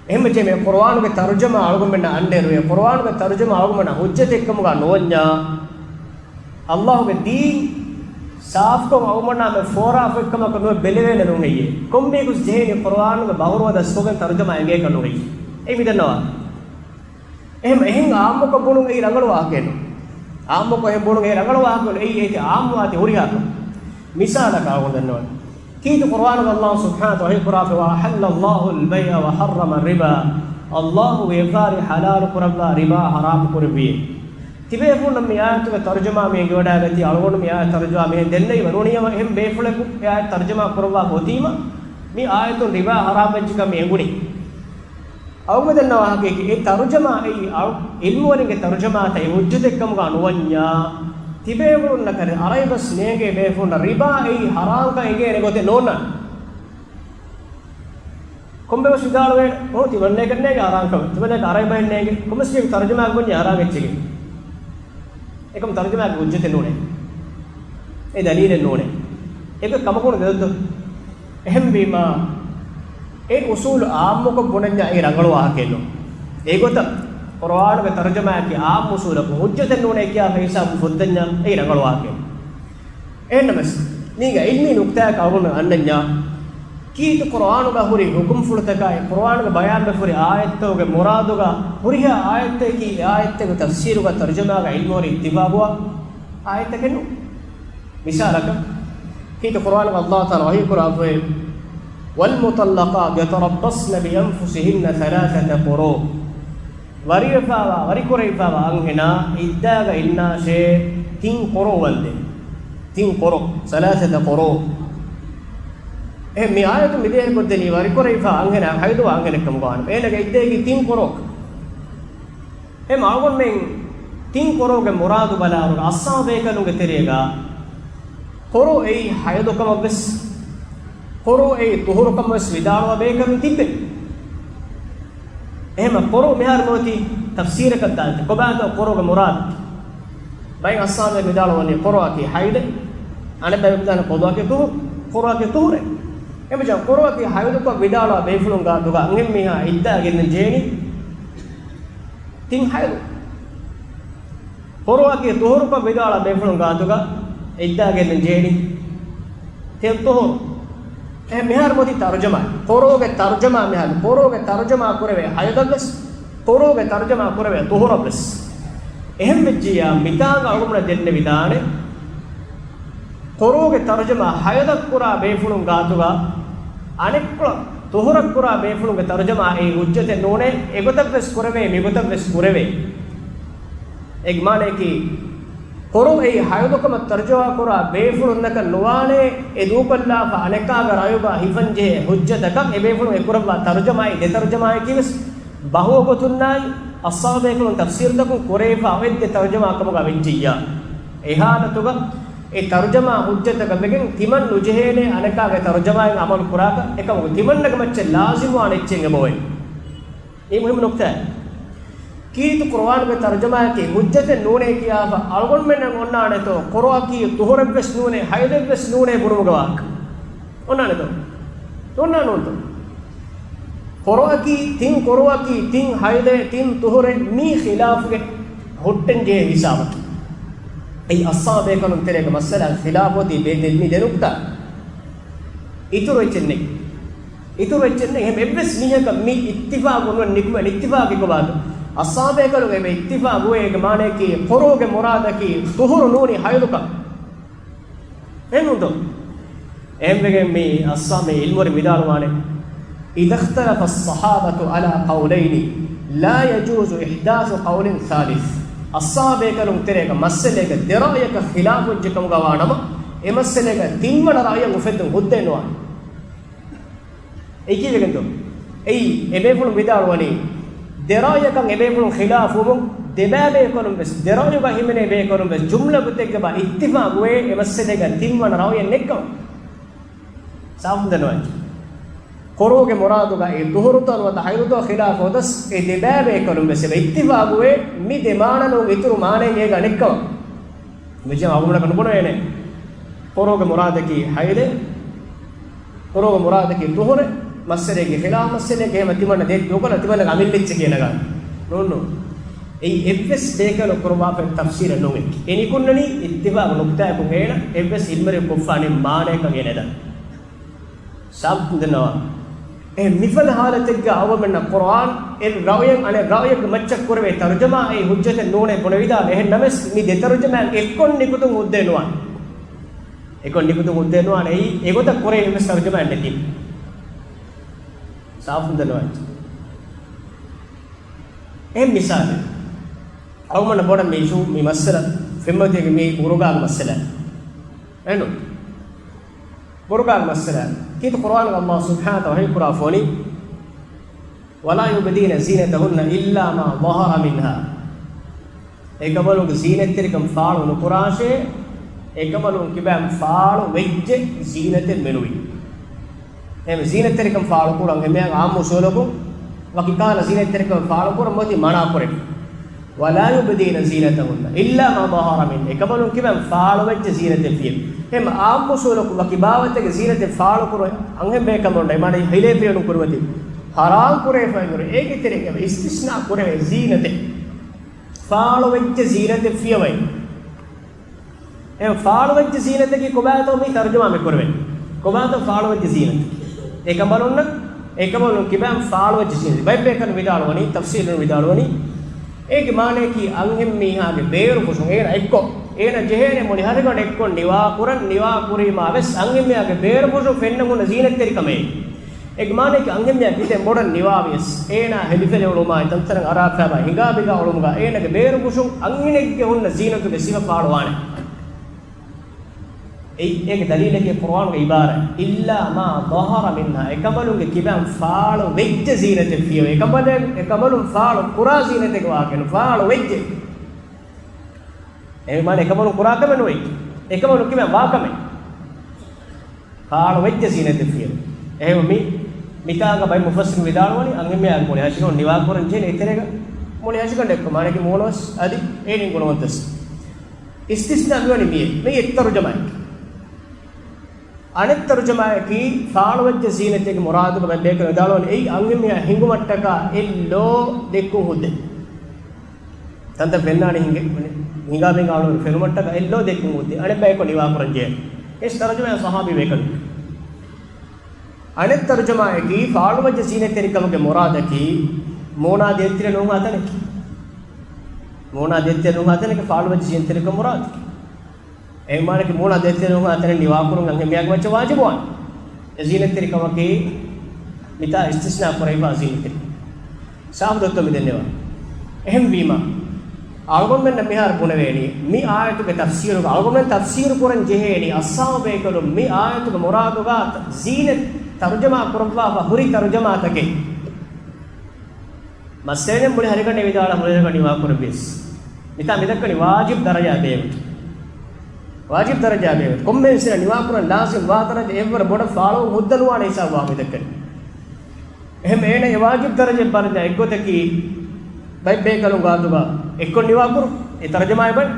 އެހެންވެއްޖެ މި ޤުރުއާނުގެ ތަރުޖަމާ އަޅުގަނޑުމެންނަށް އަންނައިރު، އެ ޤުރުއާނުގެ ތަރުޖަމާ އަޅުގަނޑުމެންނަށް ޙުއްޖަތެއްކަމުގަ ނުވަންޏާ، ﷲގެ ދީން ސާފުކޮށް އަޅުގަނޑުމެންނާ މެދު ފޯރާފައިކަމަކަށް ނުވެ ބެލެވޭނެ ނޫން ހެއްޔޭ؟ ކޮންމީހަކުސް ޖެހޭނީ ޤުރުއާނުގެ ބަހުރު ވަދަސްކޮށްގެން ތަރުޖަމާ އެނގޭކަށް ނޫން ހެއްޔޭ؟ އެއީ މިދަންނަވާ. އެހެން، އެހެން އާއްމުކޮށް ބުނުން އެއީ ރަނގަޅު ވާހަކައެއް ނޫން. އާއްމުކޮށް އެހެން ބުނުން އެއީ ރަނގަޅު ވާހަކައެއް ނޫން. އެއީ އޭތި އާއްމުވާތީ ހުރިހާ ކަމެއް. މިސާލަކަށް އަޅުގަނޑު ދަންނަވަން. ކީރިތި ޤުރުއާނުގަ ﷲ ސުބްޙާނަހޫ ވަތަޢާލާ ވަޙައްލަ ﷲ އަލްބައިޢަ ވަޙައްރަމަ އައްރިބާ. ﷲ ވިޔަފާރި ޙަލާލު ކުރައްވާ ރިބާ ޙަރާމް ކުރެއްވިއޭ. ތިބޭފުޅުންނަށް މި އާޔަތުގެ ތަރުޖަމާ މި އެނގިވަޑައިގަތީ، އަޅުގަނޑު މި އާޔަތް ތަރުޖަމާ މިހެން ދެންނެވި ނޫނީ ހަމަ އެހެން ބޭފުޅަކު އެ އާޔަތް ތަރުޖަމާ ކުރައްވާފަ އޮތީމަ، މި އާޔަތުން ރިބާ ޙަރާމް ވެއްޖެކަން މި އެނގުނީ. އަޅުގަނޑު ދަންނަވާ ހަގީގަތުގައި އެ ތަރުޖަމާ އެއީ ޢިލްމުވެރިންގެ ތަރުޖަމާތައް ޙުއްޖަތެއްކަމުގަ ނުވަންޏާ، ތިބޭފުޅުންނަކަށް ޢަރަބި ބަސް ނޭނގޭ ބޭފުޅުންނަށް ރިބާ އެއީ ޙަރާމްކަން އެނގޭނެ ގޮތެއް ނޯންނާނެ. ކޮންމެވެސް ވިދާޅުވޭނެ، އޯ، ތިމަންނައަކަށް ނޭނގޭ ޙަރާމްކަމެއް، ތިމަންނައަކަށް ޢަރަބި ބަހެއް ނޭނގޭ، ކޮންމެސް ތަރުޖަމާއަކަށް ބުންޏާ ޙަރާމް އެއްޗެއް. އެކަމަ ތަރުޖަމާގެ ޙުއްޖަތެއް ނޫނޭ. އެ ދަލީލެއް ނޫނޭ. އެގޮތަށް ކަމަކު ނޫން ދެއޮތްތޯ. އެހެންވީމާ، އެ އުސޫލު ޢާއްމުކޮށް ބުނަންޏާ އެއީ ރަނގަޅު ވާހަކައެއް ނޫން. އެގޮތަށް ޤުރުއާނުގެ ތަރުޖަމާއަކީ ޢާއްމު އުސޫލަކުން ޙުއްޖަތެއް ނޫނޭ ކިޔާފަ ހިސާބުން ފޮއްދަންޏާ އެއީ ރަނގަޅު ވާހަކައެއް. އެހެންނަމަވެސް، މީގަ ޢިލްމީ ނުކްތާއަކަށް އަޅުގަނޑު އަންނަންޏާ، ކީރިތި ޤުރުއާނުގަ ހުރި ޙުކުމްފުޅުތަކާއި، ޤުރުއާނުގަ ބަޔާންވެފަ ހުރި އާޔަތްތަކުގެ މުރާދުގަ ހުރިހާ އާޔަތްތަކަކީ އެ އާޔަތްތަކުގެ ތަފްސީރުގަ ތަރުޖަމާގަ ޢިލްމުވެރިން އިއްތިފާޤުވާ އާޔަތްތަކެއް ނޫން. މިސާލަކަށް، ކީރިތި ޤުރުއާނުގަ ﷲ ތަޢާލާ ވަޙީކުރާފައި، والمطلقات يتربصن بأنفسهن ثلاثة قروء. ވަރިވެފައިވާ، ވަރިކުރެވިފައިވާ އަންހެނާ ޢިއްދާގަ އިންނާށޭ ތިން ޤުރޫ ވަންދެން. ތިން ޤުރޫ، ثلاثة قروء. އެހެން މި އާޔަތުން މި ބޭނުންކޮށްދެނީ ވަރިކުރެވިފައިވާ އަންހެނާ ޙައިޟުވާ އަންހެނެއްކަމުގަ ވާނަމަ، އޭނަގެ ޢިއްދައަކީ ތިން ޤުރޫ. އެހެން އަޅުގަނޑުމެން ތިން ޤުރޫގެ މުރާދު ބަލާއިރު އައްސާމު ބޭކަލުންގެ ތެރޭގަ ޤުރޫ އެއީ ޙައިޟުކަމަށްވެސް، ޤުރޫ އެއީ ޠުހުރުކަމަށްވެސް ވިދާޅުވާ ބޭކަލުން ތިއްބެވި. އެހެންމަ ޤުރޫ މިހާރު މިއޮތީ ތަފްސީރަކަށް ދާން. ކޮބާތޯ ޤުރޫގެ މުރާދު؟ ބައެއް އައްސާމުން ވިދާޅުވަނީ ޤުރޫއަކީ ޙައިޟެއް، އަނެއްބައި ވިދާޅުވަނީ ޤުރޫއަކީ ޠުހުރު، ޤުރޫއަކީ ޠުހުރެއް. އެހެންވެއްޖެ ޤުރޫއަކީ ޙައިޟުކަން ވިދާޅުވާ ބޭފުޅުން ގާތުގަ އަންހެންމީހާ ޢިއްދާ ގެންނަން ޖެހޭނީ ތިން ޙައިޟު. ޤުރޫއަކީ ޠުހުރުކަން ވިދާޅުވާ ބޭފުޅުން ގާތުގަ ޢިއްދާ ގެންނަން ޖެހޭނީ ތިން ޠުހުރު. އެ މިހާރު މޮތި ތަރުޖަމާ. ޤުރުއާނުގެ ތަރުޖަމާ މިހާރު. ޤުރުއާނުގެ ތަރުޖަމާ ކުރެވޭ ޙައިޟަށްވެސް، ޤުރުއާނުގެ ތަރުޖަމާ ކުރެވޭ ޠުހުރަށްވެސް. އެހެން ވެއްޖިއްޔާ މިތާނގަ އަޅުގަނޑަށް ދެންނެވިދާނެ، ޤުރުއާނުގެ ތަރުޖަމާ ޙައިޟަށް ކުރާ ބޭފުޅުން ގާތުގަ އަނެއްކޮޅަށް ޠުހުރަށް ކުރާ ބޭފުޅުންގެ ތަރުޖަމާ އެއީ ޙުއްޖަތެއް ނޫނޭ، އެގޮތަށްވެސް ކުރެވޭ، މިގޮތަށްވެސް ކުރެވޭ. އޭގެ މާނައަކީ، ޤުރުއާނު އެއީ ޙައިޟުކަމަށް ތަރުޖަމާ ކުރާ ބޭފުޅުންނަކަށް ނުވާނޭ، އެ ދޫކޮށްލާފަ އަނެކާގެ ރައުޔުގަ ހިފަންޖެހޭ ޙުއްޖަތަކަށް އެބޭފުޅުން އެކުރައްވާ ތަރުޖަމާއެއް ދެ ތަރުޖަމާއަކީވެސް ބަހުގޮތުންނާއި، އަޞްޙާބޭކަލުން ތަފްސީރުތަކުން ކުރެވިފަ އޮތް ދެ ތަރުޖަމާ ކަމުގަ ވެއްޖިއްޔާ، އެ ޙާލަތުގަ އެ ތަރުޖަމާ ޙުއްޖަތަކަށް ވެގެން ތިމަން ނުޖެހޭނޭ އަނެކާގެ ތަރުޖަމާއިން ޢަމަލު ކުރާކަށް. އެކަމަކު ތިމަންނަގެ މައްޗަށް ލާޒިމުވާނެ އެއްޗެއް އެބައޮތް. މީ މުހިއްމު ނުކްތާއެއް. ކީރިތި ޤުރުއާނުގެ ތަރުޖަމާއަކީ ޙުއްޖަތެއް ނޫނޭ ކިޔާފަ އަޅުގަނޑުމެންނަށް އޮންނާނެތޯ؟ ޤުރުއާނަކީ ޠުހުރެއްވެސް ނޫނޭ، ޙައިޟެއްވެސް ނޫނޭ ބުނުމުގަ ވާހަކަ އޮންނާނެތޯ؟ އޮންނާނެ ނޫންތޯ؟ ޤުރުއާނަކީ ތިން، ޤުރުއާނަކީ ތިން ޙައިޟޭ ތިން ޠުހުރޭ މީ ޚިލާފުގެ ހުއްޓަން ޖެހޭ ހިސާބަކީ. އެއީ އަޞްޙާބޭކަލުން ތެރޭގެ މައްސަލާ ޚިލާފު އޮތީ ބޭ-، ދެ-، މި ދެ ނުކްތާ. އިތުރު އެއްޗެއް ނެތް. އިތުރު އެއްޗެއް ނެތް. އެހެން އެއްވެސް މީހަކަށް މި އިއްތިފާޤު ނުވެ ނިކުމެން އިއްތިފާޤެއް ކޮބާތޯ؟ އަޞްޙާބޭކަލުން އެބަ އިއްތިފާޤުވޭ. އޭގެ މާނައަކީ ޤުރުއާނުގެ މުރާދަކީ ޠުހުރު ނޫނީ ޙައިޟުކަން. އެހެންނޫންތޯ؟ އެހެންވެގެން މި އައްސާ މި ޢިލްމުވެރިން ވިދާޅުވާނެ، إذا اختلف الصحابة على قولين لا يجوز إحداث قول ثالث. އައްސާބޭކަލުން ތެރޭގަ މައްސަލައެއްގަ ދެ ރައުޔަކަށް ޚިލާފުވެއްޖެ ކަމުގަ ވާނަމަ، އެ މައްސަލައެއްގަ ތިންވަނަ ރައުޔެއް އުފެއްދުން ހުއްދައެއް ނުވާނެ. އެއީ ކީއްވެގެންތޯ؟ އެއީ އެބޭފުޅުން ވިދާޅުވަނީ، ދެ ރައުޔަކަށް އެބޭފުޅުން ޚިލާފުވުމުން، ދެބައި ބޭކަލުން ވެސް، ދެ ރައުޔުގަ ހިމެނޭ ބޭކަލުން ވެސް ޖުމްލަ ގޮތެއްގަ އިއްތިފާޤުވޭ، އެ މައްސަލައިގަ ތިންވަނަ ރައުޔެއް ނެތްކަމަށް. ސާފުން ދެންނެވި. ޤުރުއާނުގެ މުރާދުގައި ޠުހުރުތޯ ނުވަތަ ޙައިޟުތޯ ޚިލާފު އޮތަސް، އެ ދެބައި ބޭކަލުން ވެސް އެބަ އިއްތިފާޤުވޭ، މި ދެ މާނަ ނޫން އިތުރު މާނައެއް އޭގަ ނެތްކަމަށް. މިޖަ އަޅުގަނޑަކަށް ނުބުނެވޭނެ. ޤުރުއާނުގެ މުރާދަކީ ޙައިޟޭ، ޤުރުއާނުގެ މުރާދަކީ ޠުހުރޭ، މައްސަލައިގެ ޚިލާފު މައްސަލައެއް އެހެމަ ތިމަންނަ ދޭތި ދޫކޮށްލާ ތިމަންނަގެ އަމިއްލަ އެއްޗެކޭ ނަގާނެ. ނޫން ނޫން. އެއީ އެއްވެސް ބޭކަލަކު ކުރައްވާފައި ތަފްސީރެއް ނޫން. އެ ނިކުންނަނީ އިއްތިފާޤު ނުކްތާއަކުން އޭނަ އެއްވެސް ޢިލްމުވެރި ކޮށްފާނެ މާނައަކަށް އޭނަ ދަން. ސާބިތު ދެންނަވާ. އެ މިފަދަ ޙާލަތެއްގަ އަޅުގަނޑުމެންނަށް ޤުރުއާން އެއް ރައުޔެއް އަނެއް ރައުޔެއްގެ މައްޗަށް ކުރެވޭ ތަރުޖަމާ އެއީ ޙުއްޖަތެއް ނޫނޭ ބުނެވިދާނެ. އެހެން ނަމަވެސް މި ދެ ތަރުޖަމާއަށް އެއްކޮށް ނިކުތުން ހުއްދައެއް ނުވާނެ. އެއްކޮށް ނިކުތުން ހުއްދައެއް ނުވާނެ. އެއީ އެގޮތަށް ކުރެވޭ އެއްވެސް ތަރުޖަމާއެއް ނެތީ. ސާފުން ދެންނަވާ. އެހެން މިސާލެއް. އަޅުގަނޑަށް ބޮޑަށް މި އިޝޫ މި މައްސަލަ ފެންމަތީގެ މި ބުރުގާގެ މައްސަލަ. އެންނު. ބުރުގާގެ މައްސަލަ. ކީރިތި ޤުރުއާނުގަ ﷲ ސުބްޙާނަހޫ ވަތަޢާލާ ވަޙީ ކުރައްވަނީ، ولا يبدين زينتهن إلا ما ظهر منها. އެކަމަލުންގެ ޒީނަތްތެރިކަން ފާޅު ނުކުރާށޭ، އެކަމަލުން ކިބައިން ފާޅު ވެއްޖެ ޒީނަތެއް މެނުވީ. އެހެން ޒީނަތްތެރިކަން ފާޅު ކުރަން އެމެއަށް ޢާއްމު އުޞޫލަކުން ވަކި ކަހަލަ ޒީނަތްތެރިކަން ފާޅު ކުރަން މޮތި މަނާ ކުރެވި. ولا يبدين زينتهن إلا ما ظهر منها. އެކަމަލުން ކިބައިން ފާޅު ވެއްޖެ ޒީނަތެއް ފިޔެވި. އެހެން ޢާއްމު އުޞޫލަކުން ވަކި ބާވަތެއްގެ ޒީނަތެއް ފާޅު ކުރުން އަންހެން ބޭކަމުން އެ މާނަ ހިލޭ ފިޔަވަން ކުރިމަތި ޙަރާމް ކުރެވިފައި އިނދުރެ އޭގެ ތެރޭގަ އިސްތިސްނާ ކުރެވޭ ޒީނަތެއް. ފާޅު ވެއްޖެ ޒީނަތެއް ފިޔަވައި. އެ ފާޅު ވެއްޖެ ޒީނަތަކީ ކޮބާތޯ މި ތަރުޖަމާ މި ކުރެވެން. ކޮބާތޯ ފާޅު ވެއްޖެ ޒީނަތަކީ؟ އެކަމަލުންނަށް، އެކަމަލުން ކިބައިން ފާޅު ވެއްޖެ ޒީނަތެއް. ބައެއް ބޭކަލުން ވިދާޅުވަނީ، ތަފްސީލުން ވިދާޅުވަނީ، އޭގެ މާނައަކީ އަންހެން މީހާގެ ބޭރު ފުށުން އޭނަ އެއްކޮށް، އޭނަ ޖެހޭނެ މުޅި ހަށިގަނޑު އެއްކޮށް ނިވާ ކުރަން، ނިވާ ކުރީމާ ވެސް އަންހެން މީހާގެ ބޭރު ފުށުން ފެންނަން ހުންނަ ޒީނަތްތެރިކަމެއް. އޭގެ މާނައަކީ އަންހެންމީހާ ކިތަން ބޮޑަށް ނިވާވިޔަސް، އޭނާ ހެލިފެލި އުޅުމާއި ތަންތަނަށް އަރާފައިވާ ހިނގާބިނގާ އުޅުމުގަ އޭނާގެ ބޭރު ފުށުން އަންހެނެއްގެ ހުންނަ ޒީނަތުގެ ސިފަ ފާޅުވާނެ. އެއީ އޭގެ ދަލީލަކީ ޤުރުއާނުގެ ޢިބާރާތް، إلا ما ظهر منها، އެކަމަލުންގެ ކިބައިން ފާޅު ވެއްޖެ ޒީނަތެއް ފިޔަވަ، އެކަމަލެއް، އެކަމަލުން ފާޅު ކުރާ ޒީނަތެއްގެ ވާހަކަ ނޫން، ފާޅު ވެއްޖެ. އެ މާނަ އެކަމަލުން ކުރާ ކަމެއް ނުވޭ، އެކަމަލުން ކިބައިން ވާ ކަމެއް. ފާޅު ވެއްޖެ ޒީނަތެއް ފިޔަވަ. އެހެންވެ މި، މިތާގަ ބައެއް މުފައްސިރުން ވިދާޅުވަނީ، އަންހެންމީހާގެ މުޅި ހަށިގަނޑު ނިވާކުރަން ޖެހޭނެ އެތެރޭގަ މުޅި ހަށިގަނޑު އެއްކޮށް، މާނައަކީ މޫނުވެސް އަދި އޭނިން ގުޅުމަށް ދަސް. އިސްތިސްނާ މިވަނީ މިއެއް، މި އެއް ތަރުޖަމާއެއް. އަނެއް ތަރުޖަމާއަކީ، ފާޅުވެއްޖެ ޒީނަތެއްގެ މުރާދުގަ ބައެއް ބޭކަލުން ވިދާޅުވަނީ، އެއީ އަންހެންމީހާ ހިނގުމަށްޓަކާ އެއް ލޯ ދެއްކުން ހުއްދަ. ތަންތަން ފެންނާނެ ހިނގެ، ހިނގާބިނގާ އުޅުނު ފެނުމަށްޓަކާ އެއް ލޯ ދެއްކުން ހުއްދަ. އަނެއް ބަޔަކު ނިވާކުރަން ޖެހޭ. އެސް ތަރުޖަމާ ޞަޙާބީ ބޭކަލުން. އަނެއް ތަރުޖަމާއަކީ ފާޅުވެއްޖެ ޒީނަތްތެރިކަމުގެ މުރާދަކީ މޫނާ ދޭތެރެ ނޫންހާ ތަނެއް. މޫނާ ދޭތެރެ ނޫންހާ ތަނެއްގެ ފާޅުވެއްޖެ ޒީނަތްތެރިކަމުގެ މުރާދަކީ. އެ މާނައަކީ މޫނާ ދޭތެރެ ނޫންހާ ތަނެއް ނިވާކުރުން އަންހެންމީހާގެ މައްޗަށް ވާޖިބުވާނެ. އެ ޒީނަތްތެރިކަމަކީ މިތާ އިސްތިސްނާ ކުރެވިފާ ޒީނަތްތެރި. ސާފު ދޮއްތޯ މިދެންނެވާ. އެހެންވީމާ، އަޅުގަނޑުމެންނަށް މިހާރު ބުނެވޭނީ، މި އާޔަތުގެ ތަފްސީރުގަ އަޅުގަނޑުމެން ތަފްސީރު ކުރަން ޖެހޭނީ، އައްސާމު ބޭކަލުން މި އާޔަތުގެ މުރާދުގަ ޒީނަތް ތަރުޖަމާ ކުރައްވާފަ ހުރި ތަރުޖަމާތަކެއް. މައްސަލައެއް މުޅި ހަރިގަނޑެއް ވިދާޅާ ހުރިހަރަކަށް ނިވާކުރެއްވި ވެސް. މިތާ މިދައްކަނީ ވާޖިބް ދަރަޖާ ބޭވެތި. ވާޖިބް ދަރަޖާ ބޭވެތި. ކޮންމެ އިންސާނާ ނިވާކުރަން ލާޒިމް ވާ ދަރަޖަ އެއްވަރަށް ބޮޑަށް ފާޅުވުން ހުއްދަ ނުވާނެ ހިސާބު ވާ މިދައްކަނީ. އެހެން އޭނަ އެ ވާޖިބް ދަރަޖަ ބަރަޖާ އެއްގޮތަކީ ބައެއް ބޭކަލުން ގާތުގަ އެއްކޮށް ނިވާކުރު އެ ތަރުޖަމާއެއް ބަން.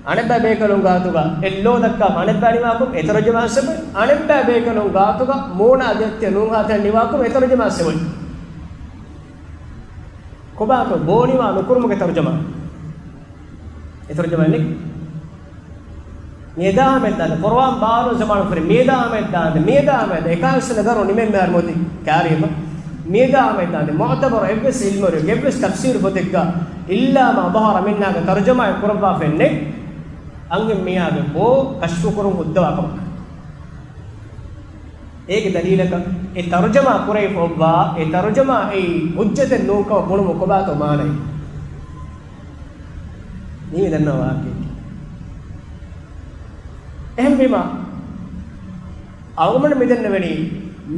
އަނެއްބައި ބޭކަލުން ގާތުގަ އެއްލޯ ދައްކާ އަނެއްބައި ނިވާކުރު އެ ތަރުޖަމާ ސެބެ. އަނެއްބައި ބޭކަލުން ގާތުގަ މޫނާ ދޭތެރެ ނޫންހާ ތަނެއް ނިވާކުރު އެ ތަރުޖަމާ ސެބެ. ކޮބާތޯ ބޯ ނިވާ ނުކުރުމުގެ ތަރުޖަމާ؟ އެ ތަރުޖަމާ ނެތް. މިއަދާ ހަމައަށް ދާންދެން ޤުރުއާން ބާރު ޒަމާނު ފުރި މިއަދާ ހަމައަށް ދާންދެން މިއަދާ ހަމައަށް ދާންދެން އެކާވީސް ސަނަ ގަރު ނިމެން މިހާރު މޮދި ކާރިއަކަށް. މިއަދާ ހަމައަށް ދާންދެން މުޢުތަބަރު އެއްވެސް ޢިލްމުވެރިއެއްގެ އެއްވެސް ތަފްސީރު ފޮތެއްގަ އިއްލާ މާ ޟަހަރަ މިންހާގެ ތަރުޖަމާއެއް ކުރައްވާފައެއް ނެތް. އަންހެން މީހާގެ ބޯ ކަޝްފުކުރުން ހުއްދަވާ ކަމަކަށް. އޭގެ ދަލީލަކަށް އެ ތަރުޖަމާ ކުރެވިފަ އޮއްވާ އެ ތަރުޖަމާ އެއީ ޙުއްޖަތެއް ނޫންކަމަށް ބުނުމުގެ ކޮބާތޯ މާނައެއް؟ މީ ދަންނަ ވާހަކައެއް. އެހެންވީމާ، އަޅުގަނޑު މިދެންނެވެނީ،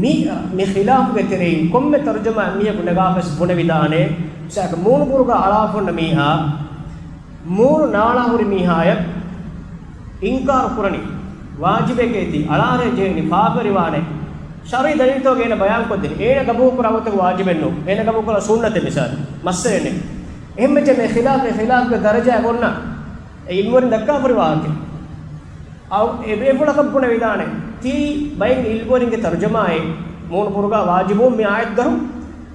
މި، މި ޚިލާފުގެ ތެރެއިން ކޮންމެ ތަރުޖަމާއެއް މީހަކު ނަގާފަސް ބުނެވިދާނެ، މިސާލަކަށް މޫނު ބުރުގާ އަޅާފަ އޮންނަ މީހާ، މޫނު ނާޅާ ހުރި މީހާޔަށް އިންކާރު ކުރަނީ، ވާޖިބެކޭތީ، އަޅާރޭ ޖެހެނީ، ފާފަވެރިވާނެ، ޝަރުޢީ ދަލީލުތަކުގައި އޭނަ ބަޔާންކޮށްދިނީ، އޭނަ ގަބޫލުކުރާ ގޮތަކު ވާޖިބެއްނޫން، އޭނަ ގަބޫލުކުރާ ސުންނަތެއް މިސާލު، މައްސަލައެއް ނެތް. އެހެންވެއްޖެ މި ޚިލާފެއް ޚިލާފުގެ ދަރަޖާއަށް އޮންނަ އެ ޢިލްމުވެރިން ދައްކާފަ ހުރި ވާހަކައެއް. އައު އެ ބޭފުޅަކަށް ބުނެވިދާނެ، ތީ ބައެއް ޢިލްމުވެރިންގެ ތަރުޖަމާއެއް މޫނު ބުރުގާ ވާޖިބުވުން މި އާޔަތު ދަށުން.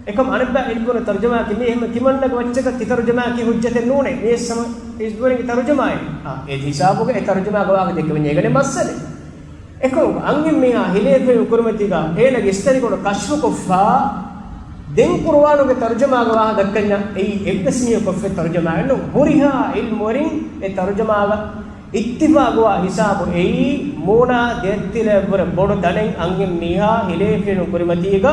އެކަމް އަނެއްބައި ޢިލްމުވެރިން ތަރުޖަމާއަކީ މީ އެހެން ތިމަންނަގެ މައްޗަކަށް ތި ތަރުޖަމާއަކީ ޙުއްޖަތެއް ނޫނޭ. މީ ވެސް ހަމަ ޢިލްމުވެރިންގެ ތަރުޖަމާއެއް. އާ، އެ ހިސާބުގަ އެ ތަރުޖަމާ ގޮވާގަ ދެކެވެންޏާ އެގަނޑެއް މައްސަލައެއް. އެކަމަކު އަންހެން މީހާ ހިލޭފެހުން ކުރިމަތީގަ އޭނަގެ އިސްތަށިގަނޑު ކަޝްފުކޮށްފަ ދެން ޤުރުއާނުގެ ތަރުޖަމާގަ ވާހަކަ ދައްކަންޏާ އެއީ އެއްވެސް މީހަކު ކޮށްފަ ތަރުޖަމާއެއް ނޫން. ހުރިހާ ޢިލްމުވެރިން އެ ތަރުޖަމާގަ އިއްތިފާޤުވާ ހިސާބު އެއީ، މޫނާ ދޭތެރެއަށްވުރެ ބޮޑު ތަނެއް އަންހެން މީހާ ހިލޭފިޔަނު ކުރިމަތީގަ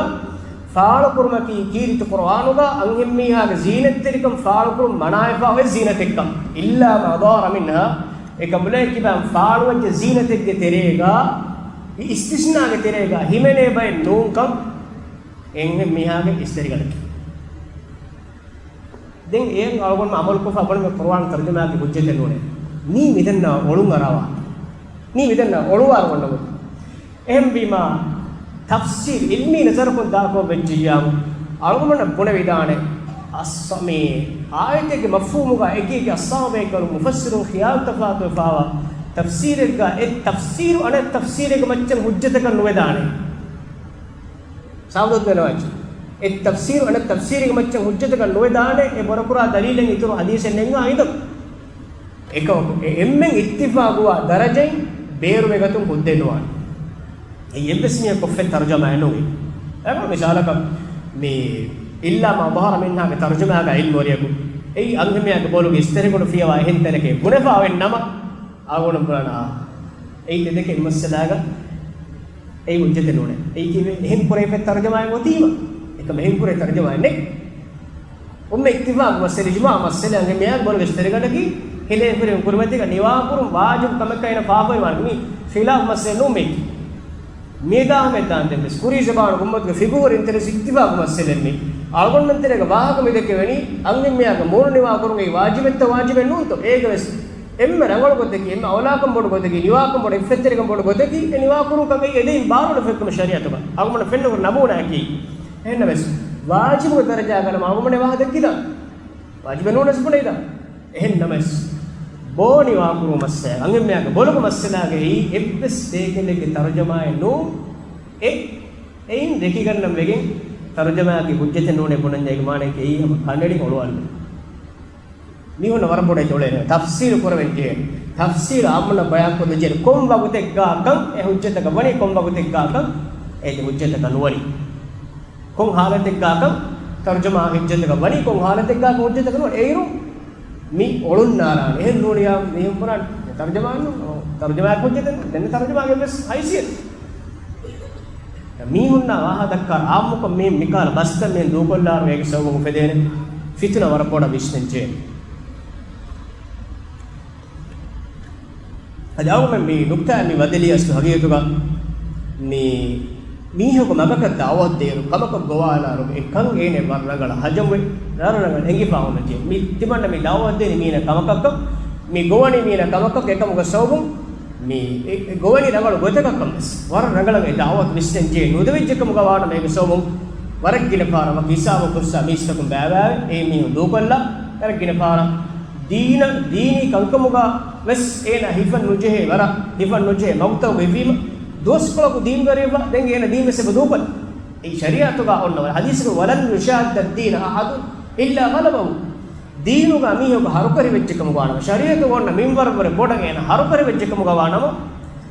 ފާޅުކުރުމަކީ ކީރިތި ޤުރުއާނުގަ އަންހެން މީހާގެ ޒީނަތްތެރިކަން ފާޅުކުރުން މަނާވެފާ އޮތް ޒީނަތެއްކަން. އިއްލާ މާ ޟަހަރަ މިންހާ، އެކަނބުލައި ކިބާން ފާޅުވެއްޖެ ޒީނަތެއްގެ ތެރޭގަ، އިސްތިސްނާގެ ތެރޭގަ ހިމެނޭ ބައެއް ނޫންކަން އެންހެން މީހާގެ އިސްތަށިގަނޑަކީ. ދެން އޭރު އަޅުގަނޑު އަމަލުކޮށްފަ އަޅުގަނޑުމެން ޤުރުއާން ތަރުޖަމާއަކީ ޙުއްޖަތެއް ނޫނޭ. މީ މިދެންނަ އޮޅުން އަރާވާ. މީ މިދެންނަ އޮޅުވާ އަޅުގަނޑު. އެހެންވީމާ، ތަފްސީރު ޢިލްމީ ނަޒަރަކުން ދާކޮށް ވެއްޖިއްޔާމު، އަޅުގަނޑަށް ބުނެވިދާނެ، އައްސަ، މި އާޔަތެއްގެ މަފްހޫމުގަ އެކި އެކި އައްސާމު ބޭކަލުން މުފައްސިރުން ޚިޔާލު ތަފާތުވެފާވާ ތަފްސީރެއްގަ އެ ތަފްސީރު އަނެއް ތަފްސީރެއްގެ މައްޗަށް ޙުއްޖަތަކަށް ނުވެދާނެ. ސާފު ދޮއްތޯ މިދެންނެވާ؟ އެ ތަފްސީރު އަނެއް ތަފްސީރެއްގެ މައްޗަށް ޙުއްޖަތަކަށް ނުވެދާނެ، އެ ބުރަކުރާ ދަލީލެއް އިތުރު ޙަދީޘެއް ނެތް އާއިދަކު. އެކަމަކު، އެ އެންމެން އިއްތިފާޤުވާ ދަރަޖައިން ބޭރުވެގަތުން ހުއްދައެއް ނުވާނެ. އެއީ އެއްވެސް މީހަކު ކޮށްފަ ތަރުޖަމާއެއް ނޫން. އެ މިސާލަކަށް، މި އިއްލާ މާ ޟަހަރަ މިންހާގެ ތަރުޖަމާގަ ޢިލްމުވެރިޔަކު، އެއީ އަންހެންމީހާގެ ބޮލުގެ އިސްތަށިގަނޑު ފިޔަވާ އެހެން ތަނެކޭ ބުނެފާ އޮތް ނަމަ، އަޅުގަނޑު ބުނާނެ، އާ، އެއީ ތެދެކޭ މައްސަލާގަ އެއީ ޙުއްޖަތެއް ނޫނޭ. އެއީ ކީއްވެ؟ އެހެން ކުރެވިފަ ތަރުޖަމާއެއް އޮތީމަ. އެކަމް އެހެން ކުރެވި ތަރުޖަމާއެއް ނެތް. އޮންމެ އިއްތިފާޤު މައްސަލަ، އިޖްމާޢު މައްސަލަ، އަންހެންމީހާގެ ބޮލުގެ އިސްތަށިގަނޑަކީ ހިލޭފިޔަނު ކުރިމަތީގަ ނިވާކުރުން ވާޖިބު ކަމެއްކަން އޭނަ ފާފަވެރިވާނެ. މީ ޚިލާފު މައްސަލަ ނޫން މީ. މިއަދާ ހަމައަށް ދާންދެން ވެސް ކުރީ ޒަމާނު އުއްމަތުގެ ފިޤުހުވެރިން ތެރެސް އިއްތިފާޤު މައްސަލައެއް މީ. އަޅުގަނޑުމެން ތެރޭގަ ވާހަކަ މި ދެކެވެނީ، އަންހެންމީހާގެ މޫނު ނިވާކުރުން އެއީ ވާޖިބެއްތަ ވާޖިބެއް ނޫންތޯ؟ އޭގަ ވެސް އެންމެ ރަނގަޅު ގޮތަކީ، އެންމެ އައުލާކަން ބޮޑު ގޮތަކީ، ނިވާކަން ބޮޑު އިއްފަތްތެރިކަން ބޮޑު ގޮތަކީ، އެ ނިވާކުރުން ކަމަށް އެދެން ބާރުލަފެއްކަމަށް ޝަރީޢަތުގަ އަޅުގަނޑު ފެންނަ ނަމޫނާއަކީ. އެހެންނަމަވެސް، ވާޖިބުގެ ދަރަޖާގަ ނަމަ އަޅުގަނޑު ވާހަކަ ދެއްކިދާނެ. ވާޖިބެއް ނޫނަސް ބުނެދާނެ. އެހެންނަމަވެސް، ބޯ ނިވާކުރުމުގެ މައްސަލަ، އަންހެންމީހާގެ ބޮލުގެ މައްސަލާގައި އެއްވެސް ބޭކަލެއްގެ ތަރުޖަމާއެއް ނޫން. އެ، އެއިން ރެކިގަންނަން ވެގެން ތަރުޖަމާއަކީ ޙުއްޖަތެއް ނޫނޭ ބުނަންޏާ އޭގެ މާނައަކީ އެއީ ހަމަ ކަނޑައެޅި އޮޅުވާލުމެއް. މީހުންނަށް ވަރަށް ބޮޑަށް އެއްޗެއް އުޅޭ ނޫން. ތަފްސީލު ކުރެވެން ޖެހޭ. ތަފްސީލު އާއްމުންނަށް ބަޔާން ކޮށްލަން ޖެހޭ. ކޮން ވަގުތެއްގާކަން އެ ހުއްޖަތަކަށް ވަނީ، ކޮން ވަގުތެއްގާކަން އޭގެ ހުއްޖަތަކަށް ނުވަނީ. ކޮން ހާލަތެއްގާކަން ތަރުޖަމާ ހުއްޖަތަކަށް ވަނީ، ކޮން ހާލަތެއްގާކަން ހުއްޖަތަކަށް ނުވަނީ. އޭރު މި އޮޅުން ނާރާނެ. އެހެން ނޫނިޔާ މީހުން ކުރާން ތަރުޖަމާ ނޫން، ތަރުޖަމާ ހުއްޖަތެއް ނޫން. ދެން ތަރުޖަމާގެ ވެސް ހައިސިއްޔަތު. މީހުންނާ ވާހަ ދައްކާ އާއްމުކޮށް މި މިކާލަ ބަސްތައް މި ދޫކޮށްލާއިރު އޭގެ ސަބަބުން އުފެދޭނެ ފިތުނަ ވަރަށް ބޮޑަށް ވިސްނަން ޖެހޭ. އަދި އަޅުގަނޑުމެން މި ނުކްތާ މި ވަދެލީ އަސްލު ހަގީގަތުގަ މި މީހަކު މަގަކަށް ދައުވަތު ދޭއިރު ކަމަކަށް ގޮވާލާއިރު އެ ކަން އޭނަ ވަރަށް ރަނގަޅަށް ހަޖަމްވެ، ރަނގަޅަށް އެނގިފަ އޮންނަ ޖެހޭ. މި ތިމަންނަ މި ދައުވަތު ދޭނީ މީނަ ކަމަކަށްކަން، މި ގޮވަނީ މީނަ ކަމަކަށް އެކަމުގެ ސަބަބުން މި އެ، އެ ގޮވަނީ ރަނގަޅު ގޮތަކަށްކަން ވެސް. ވަރަށް ރަނގަޅަށް އެ ދައުވަތު ވިސްނަން ޖެހޭ. ނުދެވިއްޖެ ކަމުގަ ވާނަމަ އޭގެ ސަބަބުން ވަރަށް ގިނަ ފަހަރަށް ވަކި ހިސާބު ކުރުސާ މީސްތަކުން ބައިވާ އެ މީހުން ދޫކޮށްލާ، ވަރަށް ގިނަ ފަހަރަށް ދީނަށް، ދީނީ ކަންކަމުގަ ވެސް އޭނަ ހިފަން ނުޖެހޭ، ވަރަށް ހިފަން ނުޖެހޭ މަގުތަކުގަ އިވީމަ، ދުވަސްކޮޅަކު ދީން ދަރިއަށްވާ، ދެން އޭނަ ދީން ވެސް އެބަ ދޫކޮށް. އެ ޝަރީޢަތުގަ އޮންނަ ވަރަށް ޙަދީޘްގަ، "ولن يشاد الدين أحد إلا غلبه." ދީނުގަ މީހަކު ހަރުކަށި ވެއްޖެ ކަމުގަ ވާނަމަ، ޝަރީޢަތުގަ އޮންނަ މިންވަރަށްވުރެ ބޮޑަށް އޭނަ ހަރުކަށި ވެއްޖެ ކަމުގަ ވާނަމަ،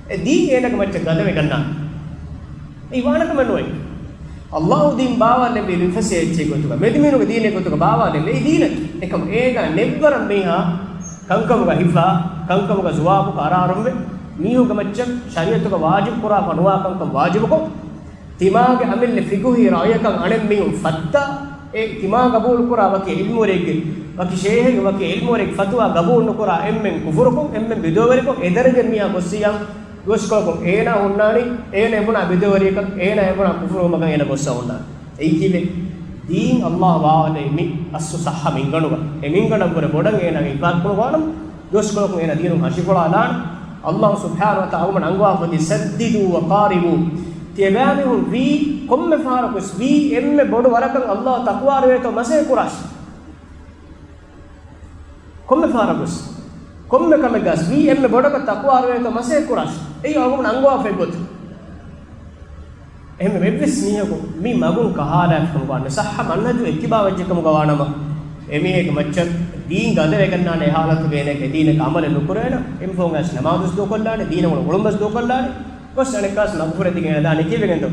އެ ދީން އޭނަގެ މައްޗަށް ގަދަވެގަންނާނެ. އެއީ ވާނެ ކަމެއް ނުވޭ. ﷲ ދީން ބާވާލެއްވީ މި ފަސޭހަ އެއްޗެއް ގޮތުގަ، މެދުމީހުންގެ ދީނެއް ގޮތުގަ ބާވާލެއްވީ އެއީ ދީނަކީ. އެކަމު އޭގަ ނެއްވަރަށް މީހާ ކަންކަމުގަ ހިފާ، ކަންކަމުގަ ޖަވާބު ޤަރާރުންވެ، މީހުންގެ މައްޗަށް ޝަރީޢަތުގަ ވާޖިބު ކުރާފަ ނުވާ ކަންކަން ވާޖިބުކޮށް، ތިމާގެ އަމިއްލަ ފިޤުހީ ރައުޔަކަށް އަނެއް މީހުން ފައްތާ، އެ ތިމާ ގަބޫލުކުރާ ވަކި ޢިލްމުވެރިއެއްގެ، ވަކި ޝޭހެއްގެ، ވަކި ޢިލްމުވެރިއެއްގެ ފަތުވާ ގަބޫލު ނުކުރާ އެންމެން ކުފުރުކޮށް، އެންމެން ބިދުޢަވެރިކޮށް، އެ ދަރަޖަ މީހާ ގޮއްސިޔާ، ދުވަސްކޮޅަކުން އޭނާ ހުންނާނީ، އޭނާ އެބުނާ ބިދުޢަވެރިއަކަށް، އޭނާ އެބުނާ ކުފުރުވުމަކަށް އޭނާ ގޮއްސަ ހުންނާނީ. އެއީ ކީއްވެ؟ ދީން ﷲ ވާވަޑައި މި އަސްލު ޞައްޙަ މިންގަނޑުގަ، އެ މިންގަނޑަށްވުރެ ބޮޑަށް އޭނާގެ ހިފާކުރު ވާނަމަ، ދުވަސްކޮޅަކުން އޭނާ ދީނުން ހަށިފުޅާލާނެ. ﷲ ސުބްޙާނަހޫ ވަތަޢާލާ އަޅުގަނޑުމެން އަންގަވާފަދި، "سددوا وقاربوا." ތިޔަބައިމީހުން ވީ ކޮންމެ ފަހަރަކުވެސް ވީ އެންމެ ބޮޑު ވަރަކަށް ﷲ ތަޤްވާވެރިވޭތޯ މަސައްކަތް ކުރާށި. ކޮންމެ ފަހަރަކުވެސް، ކޮންމެ ކަމެއްގަސް ވީ އެންމެ ބޮޑަކަށް ތަޤްވާވެރިވޭތޯ މަސައްކަތް ކުރާށި. އެއީ އަޅުގަނޑުމެން އަންގަވާފައި ގޮތަށް. އެހެންވެ، އެއްވެސް މީހަކު މި މަގުން ކަހާލާފަ ކަމުގަ ވާނަމަ، ޞައްޙަ މަންހަޖު އެއްކިބާވެއްޖެ ކަމުގަ ވާނަމަ، އެމީހެއްގެ މައްޗަށް ދީން ގަދަވެގަންނާނެ. އެ ޙާލަތުގަ އޭނައަކީ ދީނަކަށް ޢަމަލެއް ނުކުރޭނަ، އެންމެ ފަހުން އައިސް ނަމާދުވެސް ދޫކޮށްލާނެ، ދީނަށް އުޅުންވެސް ދޫކޮށްލާނެ. ގޮސް އަނެއްކާވެސް މަގުފުރެދިގެން ދާނެ. ކީއްވެގެންދޯ؟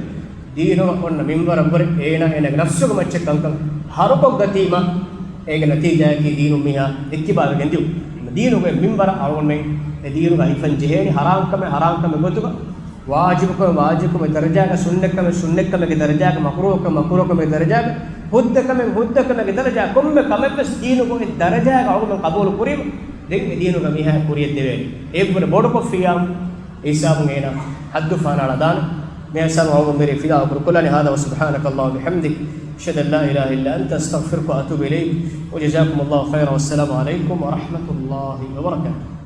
ދީނުގަ އޮންނަ މިންވަރަށްވުރެ އޭނާ އޭނާގެ ނަފްސުގެ މައްޗަށް ކަންކަން ހަރުކޮށްގަތީމަ، އޭގެ ނަތީޖާއަކީ ދީނުން މީހާ އެއްކިބާވެގެން ދިޔުން. ދީނުގެ މިންވަރަށް އަޅުގަނޑުމެން އެ ދީނުގަ ހިފަން ޖެހޭނީ ޙަރާމް ކަމެއް، ޙަރާމް ކަމެއް ގޮތުގަ، ވާޖިބުކަމެއް ވާޖިބުކަމެއް ދަރަޖާގަ، ސުންނަތްކަމެއް ސުންނަތްކަމެއްގެ ދަރަޖާގަ، މަކުރޫހަކަމެއް މަކުރޫހަކަމެއްގެ ދަރަޖާގަ، ހުއްދަކަމެއް ހުއްދަކަމެއްގެ ދަރަޖާ، ކޮންމެ ކަމެއްވެސް ދީނުގަ އެ ދަރަޖާގަ އަޅުގަނޑުމެން ޤަބޫލު ކުރީމަ، ދެން އެ ދީނުގަ މީހާ ކުރިޔަށް ދެވޭނެ. އެއްވުރެ ބޮޑުކޮށްފިއްޔާ، އެ ހިސާބުން އޭނާ ޙައްދު ފަހަނައަޅާދާނެ. މި ހިސާބުން އަޅުގަނޑު މިރޭ ފިލާވަޅު ކުރުކޮށްލާނީ. هذا وسبحانك اللهم وبحمدك، أشهد أن لا إله إلا أنت، أستغفرك وأتوب إليك، وجزاكم الله خيرا، والسلام عليكم ورحمة الله وبركاته.